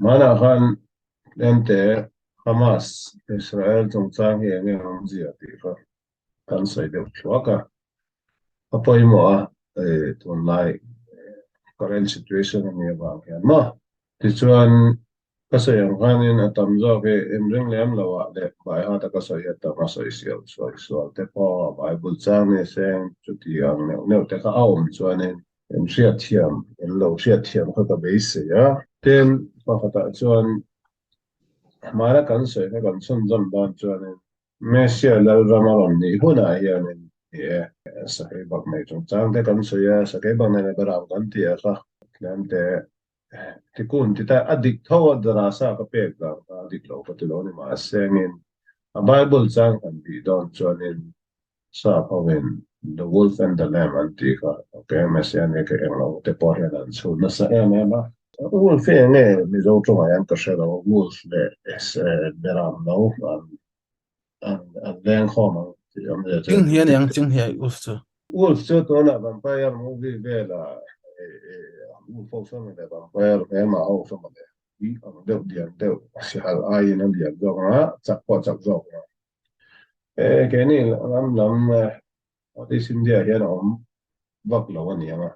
Hmanah khan tlemte Hamas, Israel chungchang hi enge awmzia tih kha kan sawi deuh thuak a, a pawimawh a, tunlai current situation a nih avang hian maw. Tichuan Ka sawi ang khanin a tam zawk hi inring lem lo ah leh Baiha taka sawi hi a tam a, sawi sial sawi sual te pawh Bible chang ni seng chuti ang neuh neuh te kha a awm chuanin in hriatthiam in lo hriatthiam kha ka beisei a. Tin, pakhatah chuan hmana kan sawi kha kan chhunzawm dawn chuanin Messia Lalram a rawn nih hunah hianin ni e, sakei bak nei chungchang te kan sawi a, sakei bak nei leh beram kan ti a kha tlem te Tikun ti ta a dik tho a darasa ka pek dan kha a dik lo ka ti lo ni mahse ngin a Bible chang kan bih dawn chuanin sap hovin the wolf and the lamb an tih kha ok messianic a englo te pawh hian an chhun nasa em em a. Wolf hi enge Mizo tawngah hian ka hre lo wolf leh beram no an an an leng khawm ang tih awmzia chu. Ching hi a ni ang ching hi wolf chu. Wolf chu tunah vampire movie vela wolf ho sawn le vampire hmelma ho sawn le ui ang deuh lian deuh sihal aiin a lian zawk ang a chak pawh a chak zawk ang e keini ram lam North East India hian a awm vak lo a ni ang a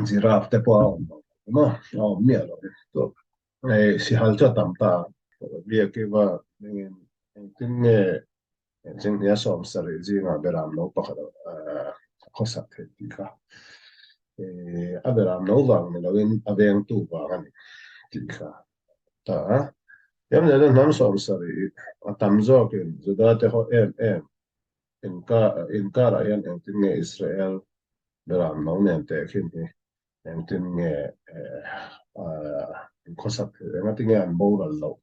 giraffe te pawh a awm lo maw a awm miah lo Hei sihal chu a tam ta a, Biakiva hmingin engtin nge Chinghnia 70 zingah beram no pakhat a khawsak theih tih kha a beram no vang ni loin a vengtu vang a ni tih kha ta a. Tiamzia chuan hnam 70 a tam zawkin Juda te haw em em inkarah hian engtin nge Israel beram no nen tehkhin hi Engtin nge an khawsak theih? Engati nge an boral loh?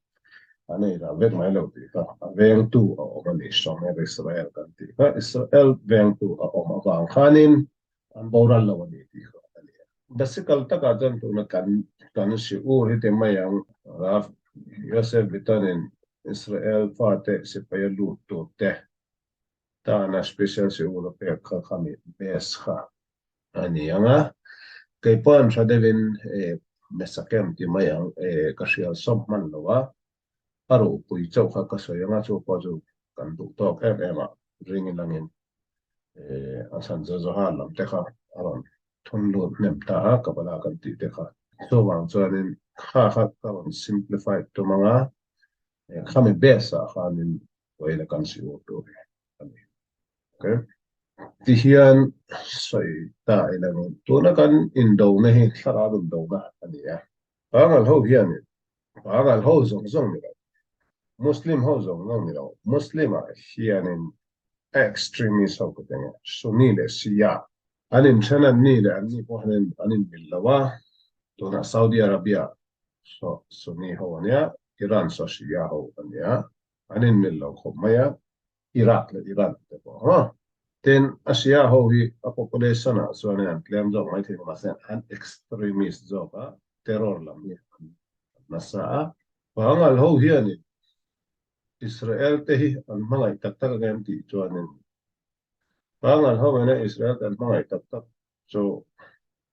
An ei ral vek mai lo tih kha a vengtu a awm a ni. Shomer Israel kan tih kha Israel vengtu a awm avang khanin an boral lo a ni tih kha a ni a. Basical takah chuan tuna kan kan shiur hi ti mai ang. Rav Yosef Biton-in Israel fate sipaia lut tur te tana special shiur a pek kha khami base kha a ni ang a, kei pawh tha deuhin Mesakem ti mai ang ka hrial sawm hman lo a, a ruhpui chauh kha ka sawi ang a, chu pawh chu kan duh tawk em em a, ring ilangin a chhan chu Zohar lam te kha a rawn thun lut hnem ta a, Kabbalah kan tih te kha. Chuvang chuanin kha kha ka rawn simplify tum ang a, khami base ah khanin vawiin a kan siur tur hi a ni. Okay. Ti hian sawi ta ila ni. Tuna kan indona hi thlarau indona a ni a. Pangal ho hianin Pangal ho zawng zawng ni lo, Muslim ho zawng zawng ni lo, Muslim ah hianin extremist ho ka ti ang e, Sunni leh Shia an inthen an ni leh an ni pawh hian an inmil lo a, tunah Saudi Arabia saw Sunni ho a nia, Iran saw Shia ho a nia, an inmil lo khawp mai a. Iraq leh Iran te pawh ha. Tin, a Shia ho hi a population ah chuanin an tlem zawk mai thei mahse an extremist zawk a, terror lam hi an nasa a. Pangal ho hianin Israel te hi an hmangaih tak tak ang em tih chuanin Pangal ho ina Israel te an hmangaih tak tak chu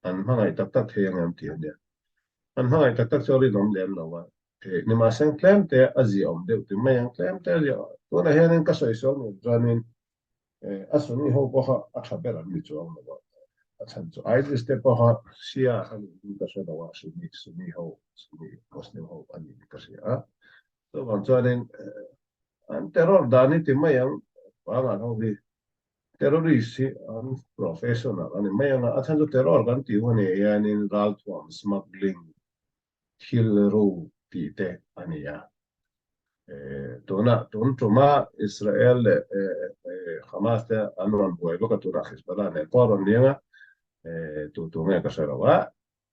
an hmangaih tak tak thei ang em tih a nia. An hmangaih tak tak chu a rinawm lem lo a, nimahse tlem te a ziaawm deuh ti mai ang, tlem te a ziaawm. Tunah hianin ka sawi sawi mai chuanin a Sunni ho pawh kha a tha ber an ni chuang lo a, a chhan chu ISIS te pawh kha Shia a nih in ka hre lo a, Sunni Sunni ho Sunni Muslim ho a nih in ka hria a. Chuvang chuanin an terror dan hi ti mai ang, pangngai ho hi Terrorist hi an professional a ni mai ang a, a chhan chu terror kan tih hun ah hianin ralthuam smuggling thil ru tih te a ni a. Tunah tun tuma Israel leh Hamas te an rawn buai vak a, tunah Hezbollah nen pawh a rawn ni ang a, tu tu nge ka hre lo a,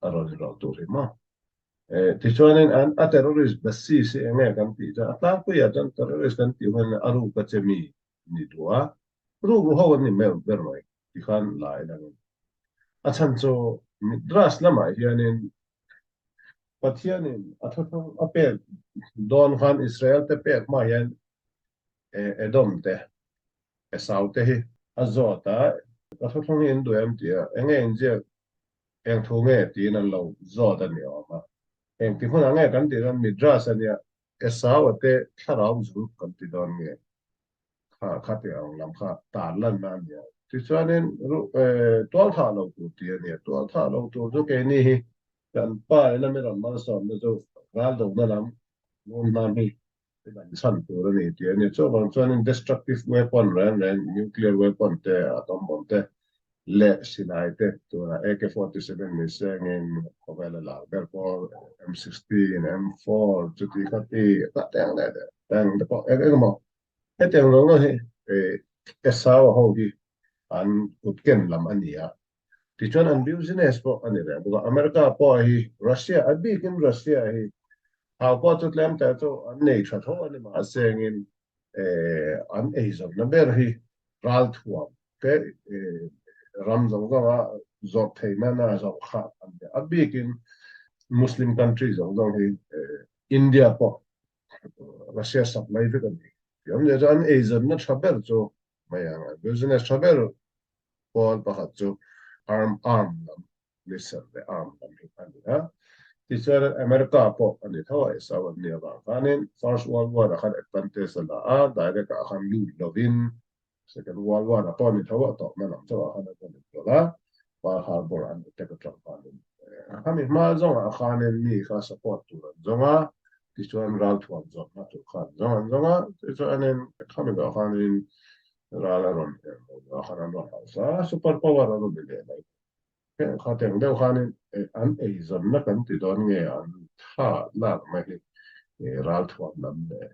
a rawn inrawlh tur hi maw. Tichuanin an a terrorist basis hi eng nge kan tih chuan a tlangpuiah chuan terrorist kan tih hun a ruk a che mi ni duh a, rukru ho an ni mai ber mai tikhan la i langin. A chhan chu Midrash lamah hianin Pathianin a thuthlung a pek dawn khan Israel te pek hma hian Edom te, Esau te hi a zawt a, ka thuthlung hi in duh em tih a, enge inziak eng thu nge tiin an lo zawt a ni awm a. Engti hmunah nge kan tih dawn Midrash a nia, Esau-a te thlarau zung kan ti dawn nge? Kha kha tih ang lam kha tar lanna a nia. Tichuanin tual thah lo tur tih a nia, tual thah lo tur chu keini hi kan pa ina mi rawn malsawmna chu ral dona lam ngun hnan hi kan chhan tur a ni tih a ni. Chuvang chuanin destructive weapon reng reng, nuclear weapon te, atom bomb te leh silai te tunah AK-47 ni sengin khawvela lar ber pawh M16, M4 chuti khati a teng leh teng te pawh eng eng emaw hetiang lo lo hi Esau ho hi an kut ken lam a ni a. Tichuan an business pawh a ni reng bawk a. America pawh hi Russia a bikin Russia hi hau pawh chu tlem te chu an nei tha tho a ni mahse engin an eizawnna ber hi ralthuam te ram zawng zawnga zawrh theihna na zawrh kha an ni a. A bikin Muslim country zawng zawng hi India pawh Russia supply vek a ni. Tiawmzia chu an eizawnna tha ber chu mai ang, an business tha ber pawl pakhat chu arm arm lam missile leh arm lam hi a ni a. Tichuan America pawh a ni tho a, Esau an nih avang khanin First World War ah khan advantage a la a, direct ah khan lut lovin Second World War ah pawh a ni tho a, tawpna lam chauh ah khan a rawn inrawlh a, Pearl Harbor an attack atang khanin khami hma zawngah khanin mi kha support tur an zawng a, tichuan ralthuam zawrhna tur kha an zawng an zawng a, tichuanin khami zawh khanin Ral a rawn her lo a khan an rawn hausa a, super power a rawn ni leh mai. Heng kha teng deuh khanin an eizawnna kan ti dawn nge an tha lakna hi ralthuam lam leh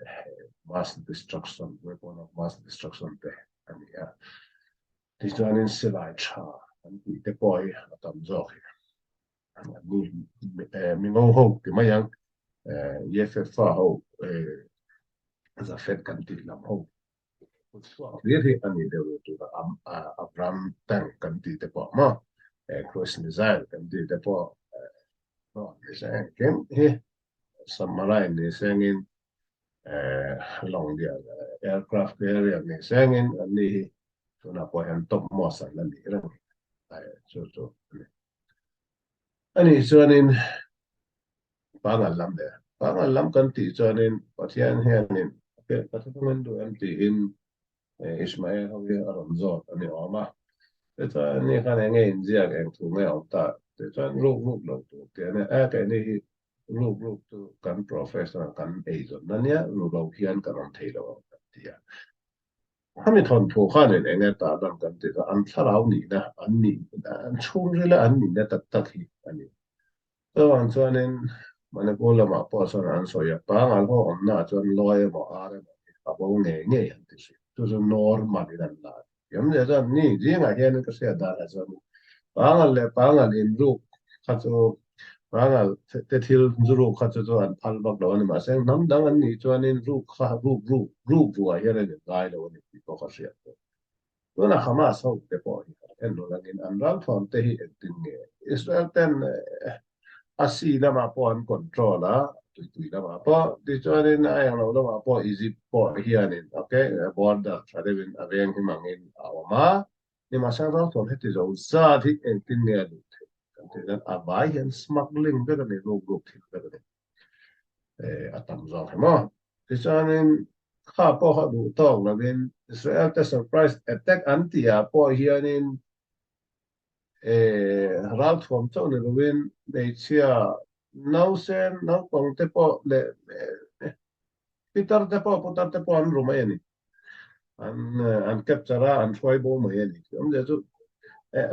mass destruction, weapon of mass destruction te a ni a. Tichuanin silai tha an tih te pawh hi a tam zawk hi. Mingo ho ti mai ang, EFF ho, Zafet kan tih lam ho Kutchhuak hlir hi a nih deuh rih tur a, Abram tank kan tih te pawh maw, cruise missile kan tih te pawh drone ni se engkim hi submarine ni sengin lawng lian aircraft carrier ni sengin an ni hi tunah pawh hian top most an la nih reng chu chu a ni. A nih chuanin Pangal lam le. Pangal lam kan tih chuanin Pathian hianin ka thuthlung in duh em tiin Ishmael ho hi a rawn zawt a ni awm a. Tichuan ani khan eng nge inziak eng thu nge a awm ta tichuan ruk ruk lo tur tih a nia. A keini hi ruk ruk chu kan professional kan eizawnna nia ru lo hian kan awm thei lo ang kan ti a. Khami thawnthu khanin eng nge tah dan kan tih chuan an thlarau nihna an nih an chhungrila an nihna tak tak hi a ni. Chuvang chuanin Manipur lamah pawh chuan an sawi a, pangal ho awmnaah chuan lawi emaw ar emaw hi a bo ngei ngei an ti hrim. Chu chu normal in an la a ni. Awmzia chuan ni zingah hianin ka hriat danah chuan pangal leh pangal inruk kha chu pangal te thil ruk kha chu chu an phal vak lo a ni. Mahse hnam dang an nih chuanin ruk kha ruk ruk ruk ruah hian an inngai lo a ni tih pawh ka hriat tawh. Tuna Hamas ho te pawh hi en lo langin an ralthuam te hi engtin nge Israel ten a sea lamah pawh an control a, tuipui lamah pawh, tichuanin a englo lamah pawh Egypt pawh hianin ok border tha deuhin a veng him angin a awm a, nimahsela ralthuam heti zo zat hi engtin nge a luh theih kan tih chuan a vai hian smuggling vek a ni, ruk ruk thil vek a ni. A tam zawk hi maw. Tichuanin kha pawh kha duh tawk lovin Israel te surprise attack an tih ah pawh hianin ralthuam chauh ni lovin hmeichhia nausen naupang te pawh leh pitar te pawh putar te pawh an ru mai a ni. An an capture a an hruai bo mai a ni. Awmzia chu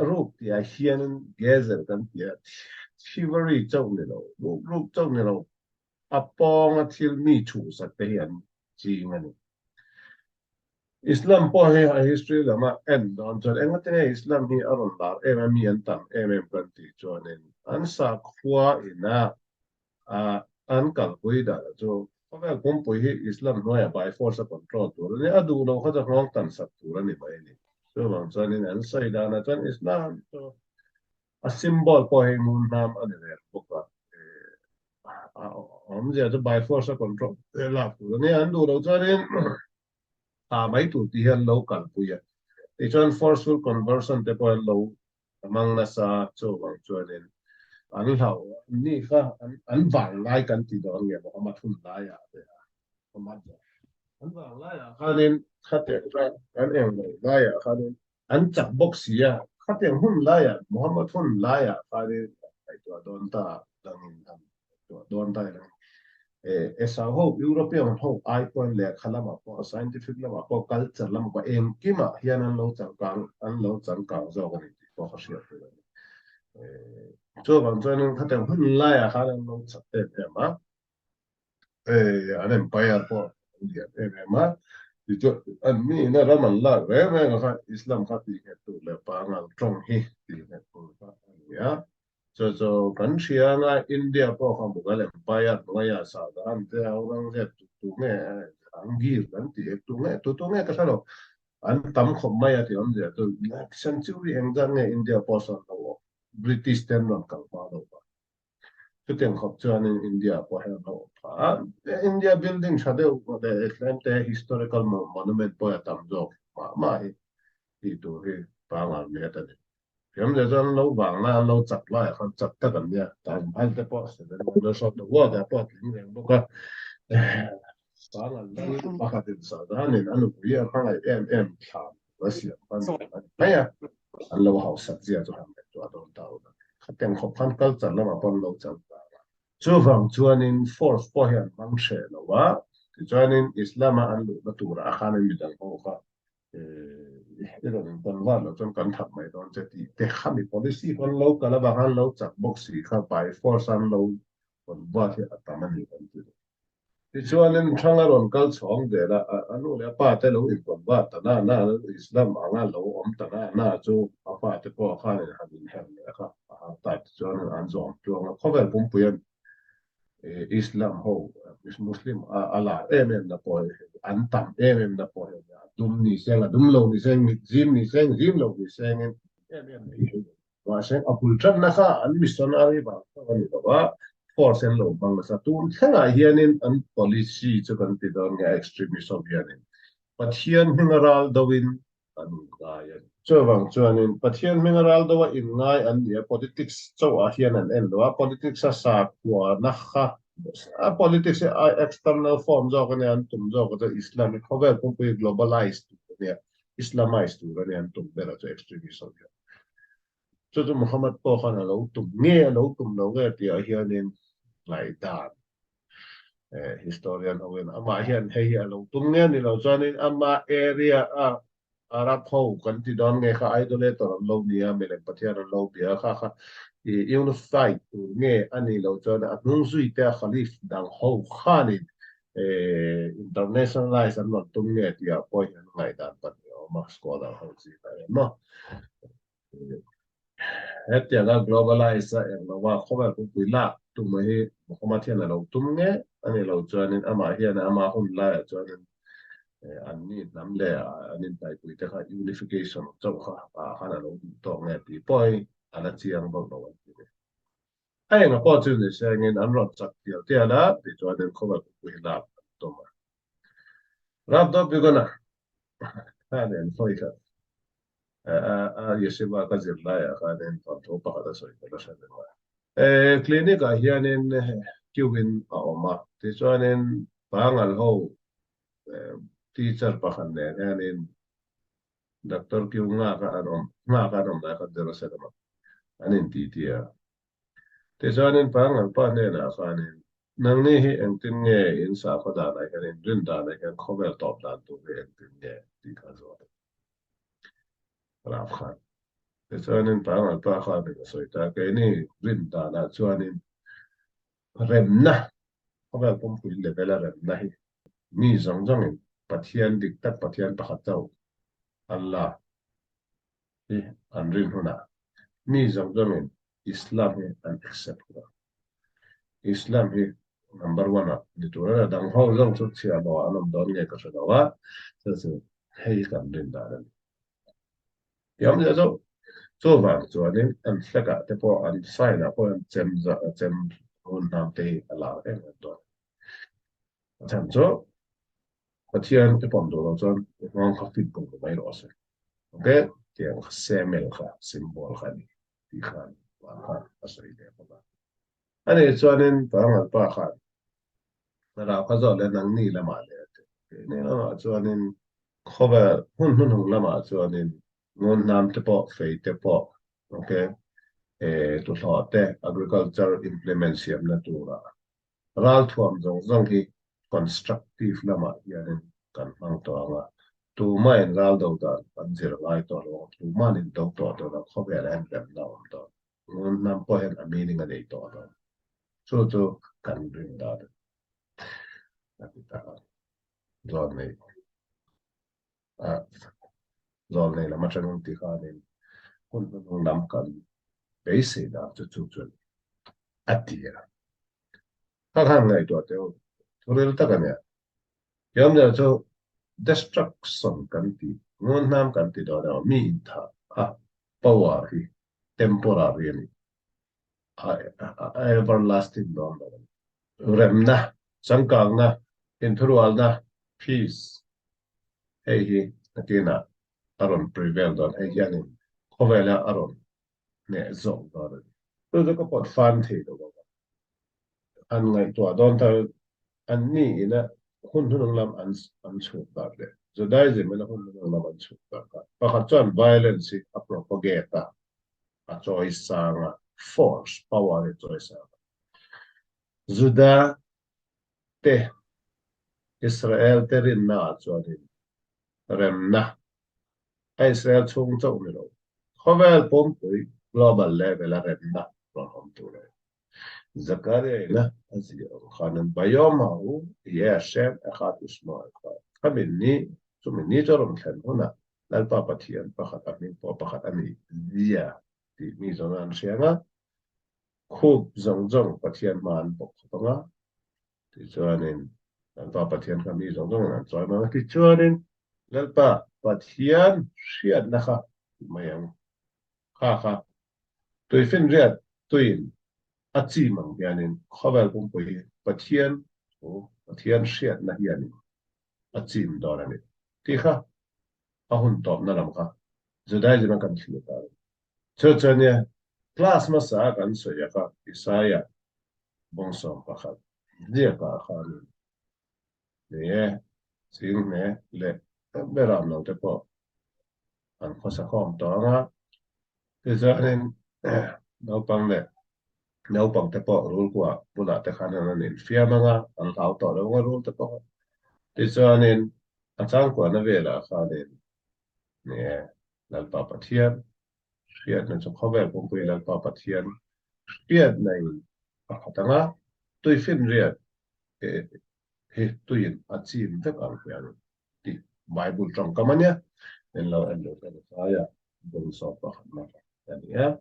ruk tih ah hianin gezel kan ti a, thievery chauh ni lo, ruk ruk chauh ni lo, a pawnga thil mi chhuhsak te hi an ching a ni. Islam pawh hi a history lama en dawn chuan engati nge Islam hi a rawn lar em a, mi an tam em em kan tih chuanin an sakhua ina a an kalpui dan chu khawvel pumpui hi Islam hnuaiah by force a control tur a ni, a duh lo kha chu nghawng tan sak tur a ni mai a ni. Chuvang chuanin an sawi danah chuan Islam chu a symbol pawh hi ngun hnam a ni reng bawk a, a awmzia chu by force a control lak tur a ni, an duh lo chuanin tha mai tur tih hi an lo kalpui a, tichuan forceful conversion te pawh an lo hmang nasa chuvang chuanin. An hlauh ni kha an vanglai kan ti dawn nge Muhammad hun laiah te a Muhammad an vanglaiah khanin khatiang kha an eng lo laiah khanin an chak bawk si a, khatiang hun laiah Muhammad hun laiah khanin ngaihtuah dawn ta dangin an ngaihtuah dawn ta ila Esau ho European ho ai pawhin lehkha lamah pawh scientific lamah pawh culture lamah pawh engkimah hian an lo changkang an lo changkang zawk a ni tih pawh ka hriat tur a ni. Chuvang chuanin khatiang hun laiah khan an lo chak em em a, an empire pawh an lian em em a, tichuan an miin a ram an lak reng reng a kha Islam kha tih nghet tur leh pangang tawng hi tih nghet tur kha a ni a. Chu chu kan hria anga India pawh kha Mughal Empire hnuaia Shahjahan te Aurangzeb tu tu nge Jahangir kan tih tu nge tu tu nge ka hre lo an tam khawp mai a tih awmzia chu century engzat nge India pawh sawn lo awm British te an rawn kal hma lo va chutiang khawp chuanin India pawh hian lo awm phah a India building tha deuh leh tlem te historical monument pawh a tam zawk mah mah hi tih tur hi pangngai met a ni. Thiam leh chuan an lo vang lai, an lo chak laiah khan chak tak an nia. Taj Mahal te pawh Seven Wonders of the World ah pawh a tling reng bawk a. Sang an lal pakhatin Shahjahan-in a nupui a hmangaih em em thlan tur a siam khan a ni mai a. An lo hausak zia chu han ngaihtuah dawn ta ula. Khatiang khawp khan culture lamah pawh an lo chang ta a. Chuvang chuanin force pawh hi an hmang hreh lo a, tichuanin Islam-a an luhna turah a khanin midang ho kha i rawn inconvert loh chuan kan that mai dawn che tih te khami policy kha an lo kal avang an lo chak bawk si kha by force an lo convert hi a tam a ni kan ti. Tichuanin Thanga rawn kal chhawng zel a, a nu leh a pa te lo inconvert ta na na, Islam anga lo awm ta na na chu a pa te pawh khanin han inher leh kha a har ta tichuanin an zawm tluang a, khawvel pumpui an Islam ho Muslim a lar em em na pawh hi an tam em em na pawh hi a dum ni seng a dum lo ni seng mit zim ni seng zim lo ni seng in em em mai hi mahse a bul tanna kha an missionary vang chauh a ni lo a force an lo hmang nasa tun thlengah hianin an policy chu kan ti dawn nge extremist ho hianin Pathian hminga ral do in an inngai a ni. Chuvang chuanin Pathian hminga ral deuha inngai an ni a, politics chauhah hian an en lo a, politics a sakhuana kha a politics hi a external form zawk a nia, an tum zawk a chu Islamic khawvel pumpui globalize tur a nia, Islamize tur a nia an tum ber a chu extremist ho hian. Chu chu Muhammad pawh khan a lo tum nge a lo tum lo nge tihah hianin ngaihdan historian ho in amah hian hei hi a lo tum nge ni lo chuanin ama area a Arab ho kan ti dawn nge kha idolator an lo nia milem pathian an lo bia kha kha i unified tur nge a ni lo chuan a hnung zui te a khalif dang ho khanin internationalize an rawn tum nge tih ah pawh hian ngaihdan pahnih a awm a scholar ho zingah hian maw. Hetianga globalize a eng lova khawvel pumpui lak tum hi Muhammad hian a lo tum nge a ni lo chuanin amah hian ama hun laiah chuanin an ni hnam leh an intaipui te kha unification chauh kha ah khan a lo duh tawk nge tih pawh hi a la chiang bawk lo an ti ve. A enga pawh chu ni sengin an rawn chak tial tial a tichuanin khawvel pumpui hi lak an tum a. Rap dawt bik a na khan en sawi kha a Yeshiva ka zir laiah khan en thawnthu pakhat a sawi ka la hre reng a. Clinic ah hianin queue in a awm a, tichuanin pangal ho teacher pakhat nen hianin doctor queue nghak a an awm nghak a an awm lai khan Jerusalem ah an intiti a. Tichuanin Pangal pa hnenah khanin, Nangni hi engtin nge in sakhaw danah hian, in rin danah hian khawvel tawp dan tur hi engtin nge tih kha zawt a Rav khan. Tichuanin Pangal pa khanin a sawi ta, Keini rin danah chuanin remna, khawvel pumpui level a remna hi mi zawng zawngin Pathian dik tak Pathian pakhat chauh Allah hi an rin hunah mi zawng zawngin Islam hi an accept hunah Islam hi number one ah ni tur a dang ho zawng chu chhiah lo ah an awm dawn nge ka hre lo a chu chu hei hi kan rin dan a ni. Tiang zia chu chuvang chuanin an flag ah te pawh an sign ah pawh an chem chem hun hnam te hi a lar em em dawn a chhan chu Pathian i pawm duh loh chuan i nghawng kha fit bawk mai rawh se. Ok, tiang kha semel kha symbol kha a ni tih kha a ni. vang kha a sawi leh bawk a. Ani chuanin Pangal pa khan thlarau kha zawh leh nangni lamah leh a ti. Keini lamah chuanin khawvel hmun hnuhnung lamah chuanin ngun hnam te pawh fei te pawh ok tuhlawh te agriculture implement siamna turah ralthuam zawng zawng hi constructive lamah hianin kan hmang tawh ang a, tumahin ral do dan an zir ngai tawh lo ang, tumahin in do tawh dawn a, khawvelah hian remna a awm dawn. Ngun hnam pawh hian a meaning a nei tawh dawn. Chu chu kan rin dan a ti ta a, zawn nei a zawn nei lam atangin ti khanin hun hnuhnung lam kan beisei dan chu chu chuan a ti a. Kha khan ngaihtuah teh u, thuril tak a nia. Thiamzia chu destruction kan ti, ngun hnam kan ti dawn emaw, mi inthah a power hi temporary a ni, a everlasting dawn lo a ni. Remna, changkangna, inthurualna, peace, hei hi nakinah a rawn prevail dawn, hei hianin khawvela a rawn hneh zawk dawn a ni. Chu chu ka pawt fan thei lo ang a, an ngaihtuah dawn ta an ni ina hun hnunung lam an an chhuk dan leh Judaism ina hun hnunung lam an chhuk dan kha pakhat chuan violence hi a propagate a, a chawi sang a, force, power hi a chawi sang a. Juda te Israel te rinna ah chuanin remna a Israel chhung chauh ni lo, khawvel pumpui, global level, a remna rawn awm tur a ni. Zakaria ina a ziah ang khan an Bayom hau Yeh Hashem echad ushmo echad. Khami ni, chumi ni chu a rawn thlen hunah Lalpa Pathian pakhat a hming pawh pakhat a ni zia tih mi zawng an hria ang a, khup zawng zawng Pathian hma an bawk khawp ang a, Tichuanin Lalpa Pathian kha mi zawng zawngin an chawi mang a, tichuanin Lalpa Pathian hriatna kha ti mai ang. Kha kha tuifinriat tuiin a chim ang hianin khawvel pumpui hi Pathian thu, Pathian hriatna hianin a chim dawn a ni tih kha a hun tawpna lam kha Judaism a kan thlir ta a ni. Chu chuan nia class hmasa a kan sawi a kha Isaiah bawngsawm pakhat ziakah khanin ni e, chinghne leh beram lo te pawh an khawsa khawm tawh ang a, tichuanin naupang leh naupang te pawh rulkua bulah te khan an infiam ang a, an hlau tawh lo ang a rul te pawh kha. Tichuanin a changkuahna velah khanin ni e, Lalpa Pathian hriatna chu khawvel pumpui Lalpa Pathian hriatna in a khat ang a, tuifinriat hi tuiin a chim vek ang hian tih Bible tawngkam a nia, min lo en duh te Messiah bawlhsawm pakhatna a ni a.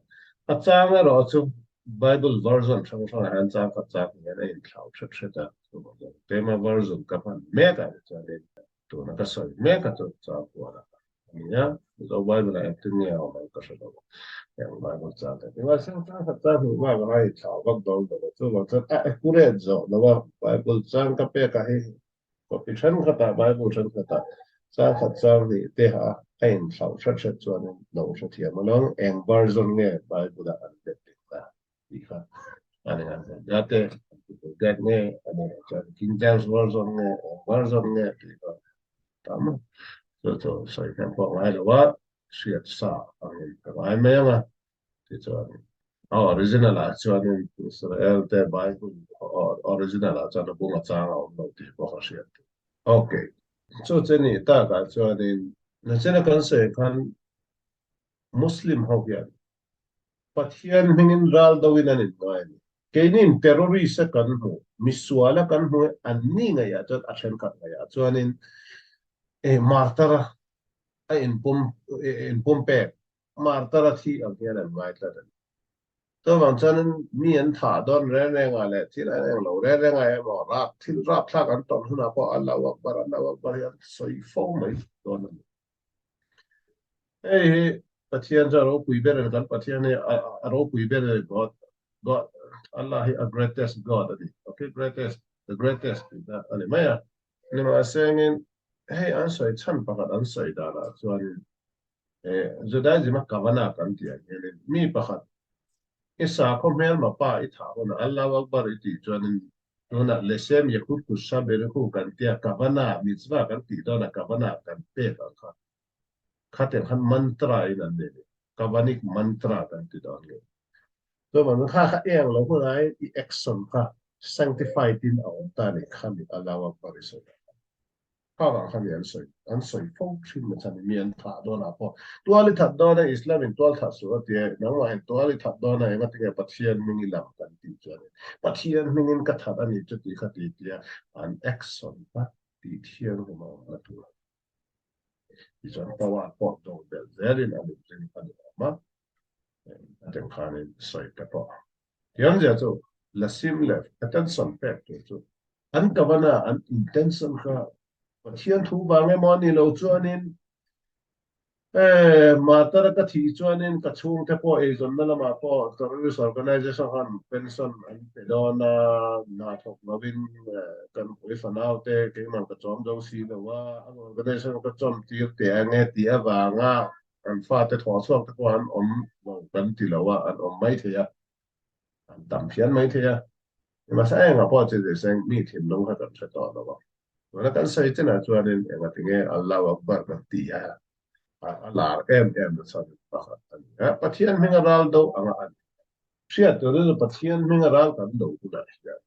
A chang erawh chu Bible version hrang hrangah hian chang khat chang hian a inthlau hret hret a, chuvang keima version ka hman mek ah hi chuanin tuna ka sawi mek a chu chang kual a ni a, Mizo Bible ah engtin nge a awm ang ka hre lo, heng Bible chang te chu mahse chang khat chang hnih bak a inthlau vak dawn lo a, chuvang chuan a accurate zawh lo a, Bible chang ka pek ah hi copy thenkhatah Bible thenkhatah chang khat chang hnih te a a inthlauh hret hret chuanin lo hrethiam alawng eng version nge Bible ah an let ding ta tih kha a ni ngai zawk. Gate Gate nge a ni loh chuan King James version nge eng version nge tih kha tam a chu chu sawi hnem pawh ngai lo a hriat sa angin ka ngai mai ang a tichuan a original ah chuanin Israel te Bible original ah chuan a bung a chang a awm lo tih pawh ka hriat theih. Okay chu chu ni takah chuanin nachina kan sawi khan Muslim ho hian Pathian hmingin ral doin an inngai a ni. Keiniin terrorist a kan hmuh, misual a kan hmuh an ni ngaihah chuan a thenkhat ngaihah chuanin eh martar a inpum inpumpek, martar a thi ang hian an ngai tlat a ni. Chuvang chuanin mi an thah dawn reng rengah leh thil an englo reng rengah emaw rap thil rapthlak an tawn hunah pawh Allahu Akbar, Allahu Akbar hi an sawi fo mai dawn a ni. Hei hi Pathian chu a ropui ber a ni, kan Pathian hi a ropui ber a ni, God, God, Allah hi a greatest God a ni, okay, greatest, the greatest tih kha a ni mai a. Nimahsengin hei an sawi chhan pakhat an sawi danah chuanin Judaism a Kavanah kan tih ang hianin mi pakhat. I sakhaw hmelma pa i thah hunah Allahu Akbar i tih chuanin tunah Leshem Yehud Kusha Berihu kan tia Kavana, Mitzvah kan tih dawnah Kavana kan pek ang kha. Khatiang khan mantra in an nei ni. Kavanik mantra kan ti dawn nge. Chuvangin kha kha eng lo hunai i action kha sanctified in a awm ta ni kha ni Allahu Akbar i sawi ang kha. Kha vang kha ni an sawi an sawi fo thin na chhan mi an thah dawn ah pawh tual i that dawn a Islam in tual thah suh a ti a nangmah in tual i that dawn a enga tinge Pathian hming i lam kan tih chuan in Pathian hming in ka that a ni chu tih kha ti tia an action kha tih thianghlim a awm na tur a ni. Tichuan power pawh do belh zelin an inring a ni awm a, hetiang khanin sawi te pawh. Tiangzia chu Lasim leh attention pek tur chu an kavana an intention kha Pathian thu vang emaw a ni lo chuanin E, Matara ka thih chuanin ka chhungte pawh eizawnna lamah pawh terrorist organization khan pension an pe dawn a, hna thawk lovin kan pui fanaute keimah ka chawm zo si lo a, an organization ka chawm tir teh ang e tih avanga an fate thawh chhuak te pawh an awm lo kan ti lo a, an awm mai thei a, an tam phian mai thei a. Nimahse engah pawh chi zir seng mi thinlung kha kan hre tawh lo a. Tuna kan sawi chinah chuanin engatinge Allahu Akbar kan ti a, a lar em em na chhan pakhat a ni a. Pathian hminga ral do anga a ni a. Hriat turin Pathian hminga ral kan do hunah hian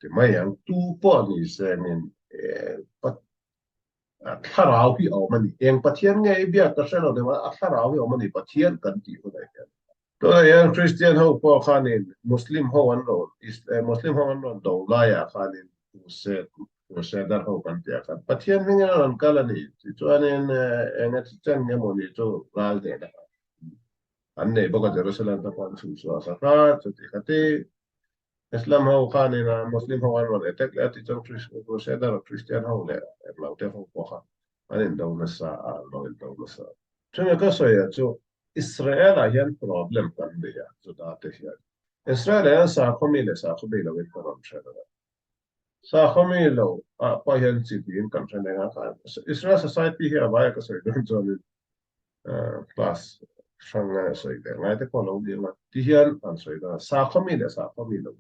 ti mai ang, tu pawh ni sengin thlarau hi a awm a ni. Eng Pathian nge i biak ka hre lo deuh a, a thlarau hi a awm a ni Pathian kan tih hunah hian. Tunah hian Christian ho pawh khanin Muslim ho an rawn, Muslim ho an rawn do laiah khanin Crusade, Crusader ho kan tih ah khan Pathian hmingin an rawn kal a ni. Tichuanin eng a chen nge maw ni chu ral hnenah an nei bawk a, Jerusalem te pawh an chhunchhuah sak a, chuti khati Islam ho khanin a Muslim ho an rawn attack leh a tichuan Crusader Christian ho leh englo te ho pawh kha an indo nasa a, an lo indo nasa. Chumi ka sawi ah chu Israel ah hian problem kan nei a, Juda te hian. Israel ah hian sakhaw mi leh sakhaw mi lo in ka rawn hre lo a. Sakhaw mi lo ah pawh hian chi tiin kan hre neng a, Israel society hi a vai a ka sawi dawn chuanin class hrang a sawi leh ngai te pawh lo ni ang a, ti hian an sawi dawn a, sakhaw mi leh sakhaw mi lo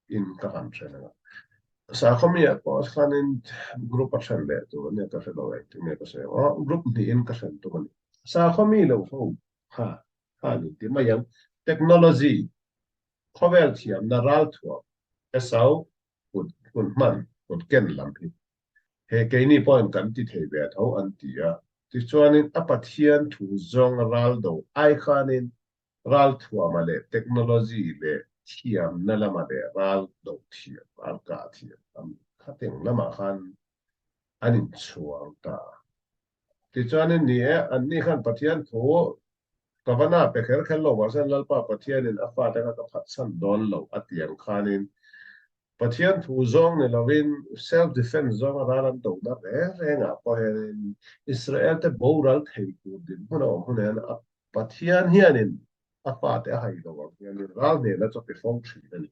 in ka han then ang a, sakhaw mi ah pawh khanin group a then leh tur ania ka hre lo engtin nge ka sawi ang aw, group hnihin ka then tum a ni. Sakhaw mi lo ho kha kha ni ti mai ang, technology khawvel thiamna ralthuam esau kut kut hman kut ken lam hi He keini pawhin kan ti thei ve tho an ti a. Tichuanin a Pathian thu zawng ral do ai khanin ralthuama leh technology leh thiamna lama leh ral do thiam, ral kah thiam lam khateng lamah khan an inchhuang ta a. Tichuanin ni e, anni khan Pathian thu ka va na pe kher kher lo mahse Lalpa Pathianin a fate kha ka phatsan dawn lo a ti ang khanin Pathian thu zawng ni lovin self defense zawnga ral an do na reng rengah pawh hianin Israel te boral thei tur dinhmun a awm hun hian a Pathian hianin a fate a hai lo ang hianin ral hnena chu a pe fo thin a ni.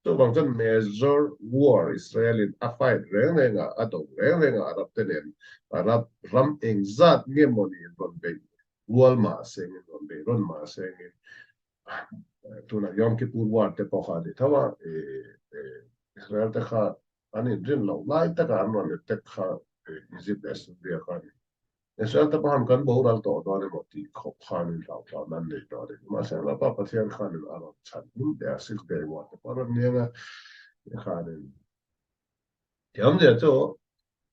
Chuvang chuan major war Israel in a fight reng rengah a do reng rengah Arab te nen Arab ram engzat nge mawni in rawn beih rual mah sengin rawn beih rawn mah sengin Tunah Yom Kippur War te pawh kha a ni tho a, Israel te kha an inrin loh lai taka an rawn attack kha Egypt leh Syria kha a ni. Israel te pawh khan kan boral tawh dawn emaw tih khawp khanin hlauhthlauhna an nei tawh a ni. Mahse Lalpa Pathian khanin a rawn chhan hlim teh a, Six Day War te pawh a rawn niang a, tikhanin Thiamzia chu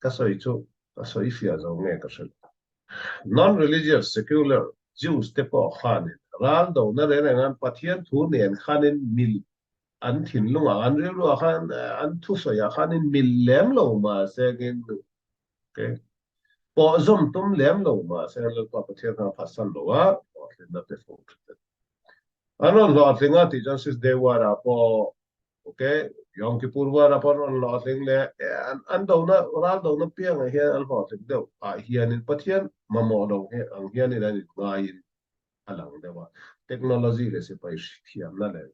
ka sawi chu ka sawi fiah zo nge ka hre lo. Non-religious, secular, Jews te pawh khanin ral dona reng reng an Pathian thu nen khanin mil an thinlungah an rilruah khan an thusawiah khanin mil lem lo mahse ngin okay pawh zawm tum lem lo mahse Lalpa Pathian khan a phatsan lo a, hlawhtlinna pe fo thin a ni. An rawn hlawhtling a tih chuan Six Day War ah pawh Ok, Yom Kippur War a pawh an rawn hlawhtling leh an dona ral dona piangah hian an hlawhtling deuh ah hianin Pathian mamawh lo ang hianin an inngaiin a lang deuh a. Technology leh sipai thiamna leh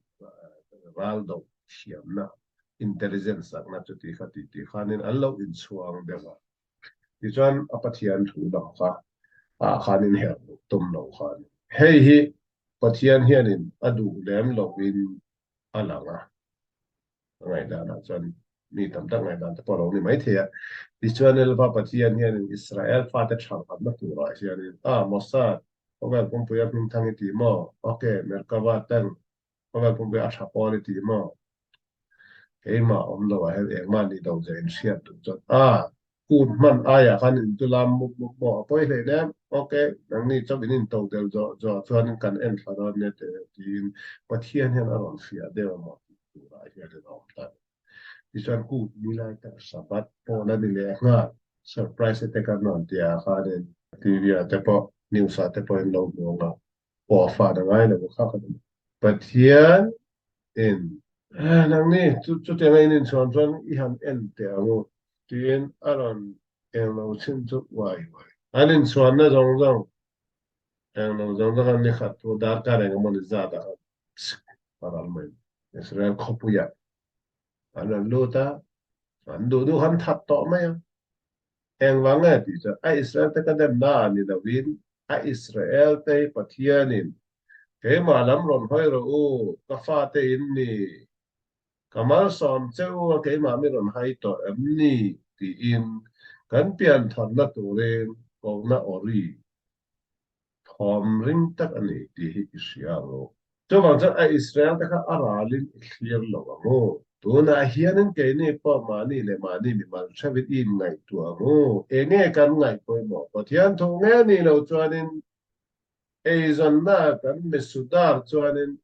ral do thiamna intelligence sakna chuti kha tih tih khanin an lo inchhuang deuh a. Tichuan a Pathian thu lam kha ah khanin herh luh tum lo khan hei hi. Pathian hianin a duh lem lovin a lang a. A ngaihdanah chuan mi tam tak ngaihdan te pawh a lo ni maithei a. Tichuan Lalpa Pathian hianin Israel fate thanghamna turah hianin, A, Mossad, khawvel pumpuia hmingthang i ti maw? Ok, Merkava tank, khawvel pumpuia a tha pawl i ti maw? Keimah awm lo ah hian engmah ni lo zia in hriat duh chuan a kut hman aiah khan in chu lam mup mup maw a pawi hlein em? Ok, nangni chauh in in to del zawh zawh chuan kan en thla dawn nia teh tiin Pathian hian a rawn fiah deuh a maw tih turah hian in a awm ta ni. Tichuan kut ni lai tak Sabbath pawh la ni leh nghal surprise te kan rawn ti ah khanin TV ah te pawh news ah te pawh in lo hmu ang a. pawh a fan a ngai lo kha ka ti. Pathian in nangni chutiang a in inchhuan chuan i han en teh ang u tiin a rawn englo chhin chu uai uai. An inchhuanna zawng zawng englo zawng zawng an ni khat thu darkar eng emaw ni zat ah khan a ral mai. Israel khawpuiah an rawn lut a, an duh duh han that tawh mai a. Engvang nge tih chuan a Israel te ka demna ah ni lovin a Israel te hi Pathianin keimah lam rawn hawi rawh u, ka fate in ni, ka malsawm che u a keimah mi rawn hai tawh em ni tiin kan piantharna turin kohna awri Thawm ring tak a ni tih hi i hria ang u. Chuvang chuan a Israel te kha a ralin i thlir lo ang u. Tunah hianin keini pawh mahni leh mahni mimal theuhin i inngaihtuah ang u. Enge kan ngaih pawimawh? Pathian thu nge ni lo chuanin eizawnna kan misudar chuanin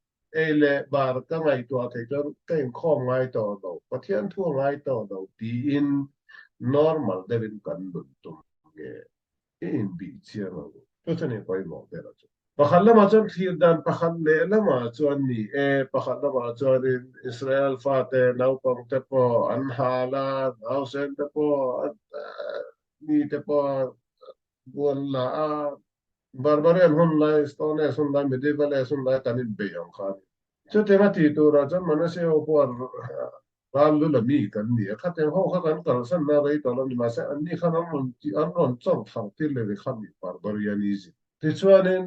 ei leh bar ka ngaihtuah theih chuan ka inkhawm ngai tawh lo, Pathian thu a ngai tawh lo tiin normal deuhin kan nun tum nge? I inbih chiang ang u. Chu chuan i pawimawh ber a chu. Pakhat lamah chuan thlir dan pakhat leh lamah chuan ni e, pakhat lamah chuanin Israel fate naupang te pawh an hal a, nausen te pawh mi te pawh buan la a, Barbarian hun lai, Stone Age hun lai, Medieval Age hun lai kan inbeih ang kha a ni. Chutianga tih turah chuan Manase ho pawh Ral lu la mi kan ni a, khatiang ho kha kan kalsan na rei tawh lo ni mahse anni khan an rawn tih an rawn chawr thar tir leh ri kha mi barbarianism. Tichuanin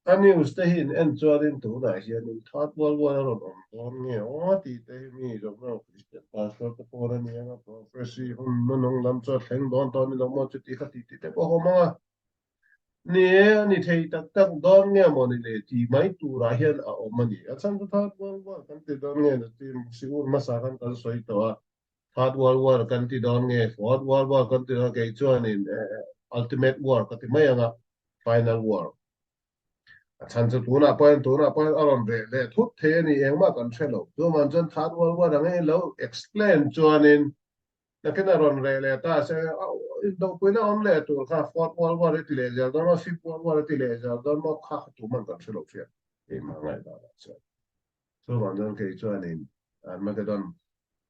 a news te hi in en chuanin tunah hianin Third World War a rawn awm dawn nge aw tih te hi mi zawng Christian pastor te pawn a ni ang a, prophecy hun nunung lam chu a thleng dawn tawh a ni lo maw chuti kha tih tih te pawh a awm ang a. Ni e, a ni thei tak tak dawn nge maw ni le tih mai turah hian a awm a ni. A chhan chu Third World War kan ti dawn nge na ti sikur hmasa khan kan sawi tawh a, Third World War kan ti dawn nge Fourth World War kan ti dawn kei chuanin Ultimate War ka ti mai ang a, Final War. A chhan chu tunah pawh hian tunah pawh hian a rawn reh leh thut thei a ni engmah kan hre lo. Chuvang chuan Third World War ang hi lo explain chuanin Nakin a rawn reh leh ta se, indawhpuina awm leh tur kha Fourth World War i ti leh zel dawn maw, Fifth World War i ti leh zel dawn maw kha kha tuman kan hre lo hriat keimah ngaihdan ah chuan. Chuvang chuan kei chuanin Armageddon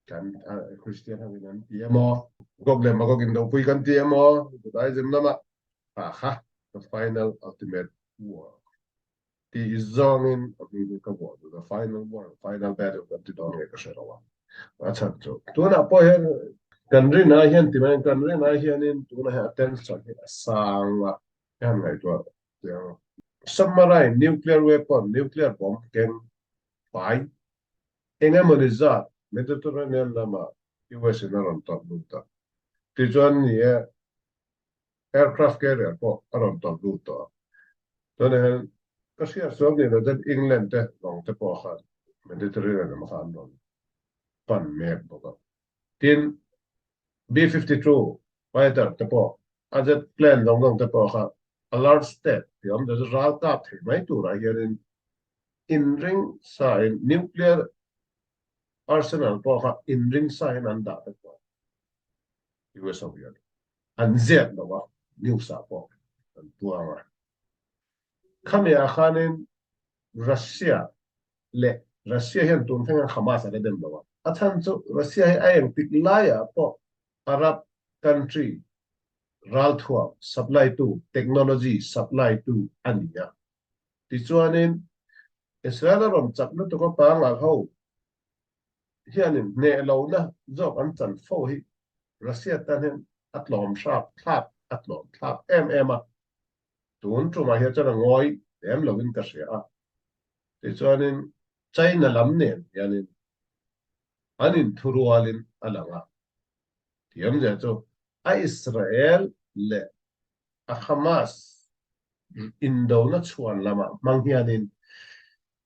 kan Christian ho in an ti emaw, Gog leh Magog indawhpui kan ti emaw, Judaism lamah kha kha the final ultimate war. Tih zawngin a hming hi ka vuah duh a, final war, final battle kan ti dawn nge ka hre lo a, a chhan chu. Tunah pawh hian kan rin ai hian ti mai kan rin ai hianin tunah hian a tension hi a sang a, i han ngaihtuah chiang a. Submarine, nuclear weapon, nuclear bomb keng fai eng emawni zat Mediterranean lamah US in a rawn tawrh lut a, tichuan ni e, Aircraft carrier pawh a rawn tawlh lut tawh a. Tunah hian ka hriat sual ni lo chuan England te lawng te pawh khan Mediterranean lam kha an rawn pan mek bawk a. Tin, B-52 fighter te pawh a jet plane zawng zawng te pawh kha alert state tih awm chu ral kap thei mai turah hianin inring sain nuclear arsenal pawh kha inring sain an dah vek tawh a US ho hian. An zep lo a, news ah pawh an puang a. Khami ah khanin Russia leh Russia hian tun thleng hian Hamas a la dem lo a. A chhan chu Russia hi a engtik laiah pawh Arab country ralthuam supply tu, technology supply tu a ni a. Tichuanin Israel a rawn chak lutuk a pangngai ho hianin hneh lohna zawk an chan fo hi Russia tan hian a tlawm hrap thlak a tlawm thlak em em a, tun tumah hian chuan a ngawi lem loin ka hria a. Tichuanin China lam nen hianin an inthurualin a lang a, thiamzia chu a Israel leh a Hamas indona chhuan lamah hmang hianin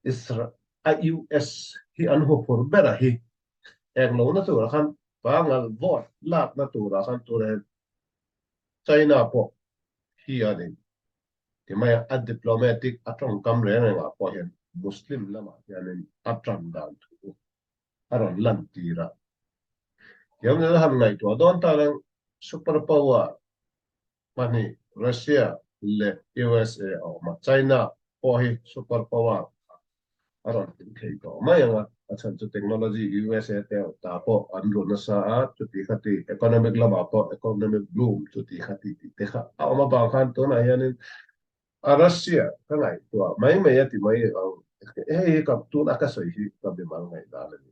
Isra a US hi an huphur ber a hi englo na turah khan pangal vote lakna turah khan tunah hian China pawh hianin ti mai a, a diplomatic a tawngkam reng rengah pawh hian Muslim lamah hianin a tan dan thu a rawn lan tir a. Tiang nena han ngaihtuah dawn tan ang super power pahnih Russia leh USA a awm a, China pawh hi super power a rawn tling thei tawh mai ang a, a chhan chu technology USA te ta pawh an ru nasa a, chuti kha ti economic lamah pawh economic boom chuti kha ti tih te kha a awm avang khan tunah hianin a Russia ka ngaihtuah mai mai a ti mai ang, hei hi ka tuna ka sawi hi ka bimal ngaihdan a ni,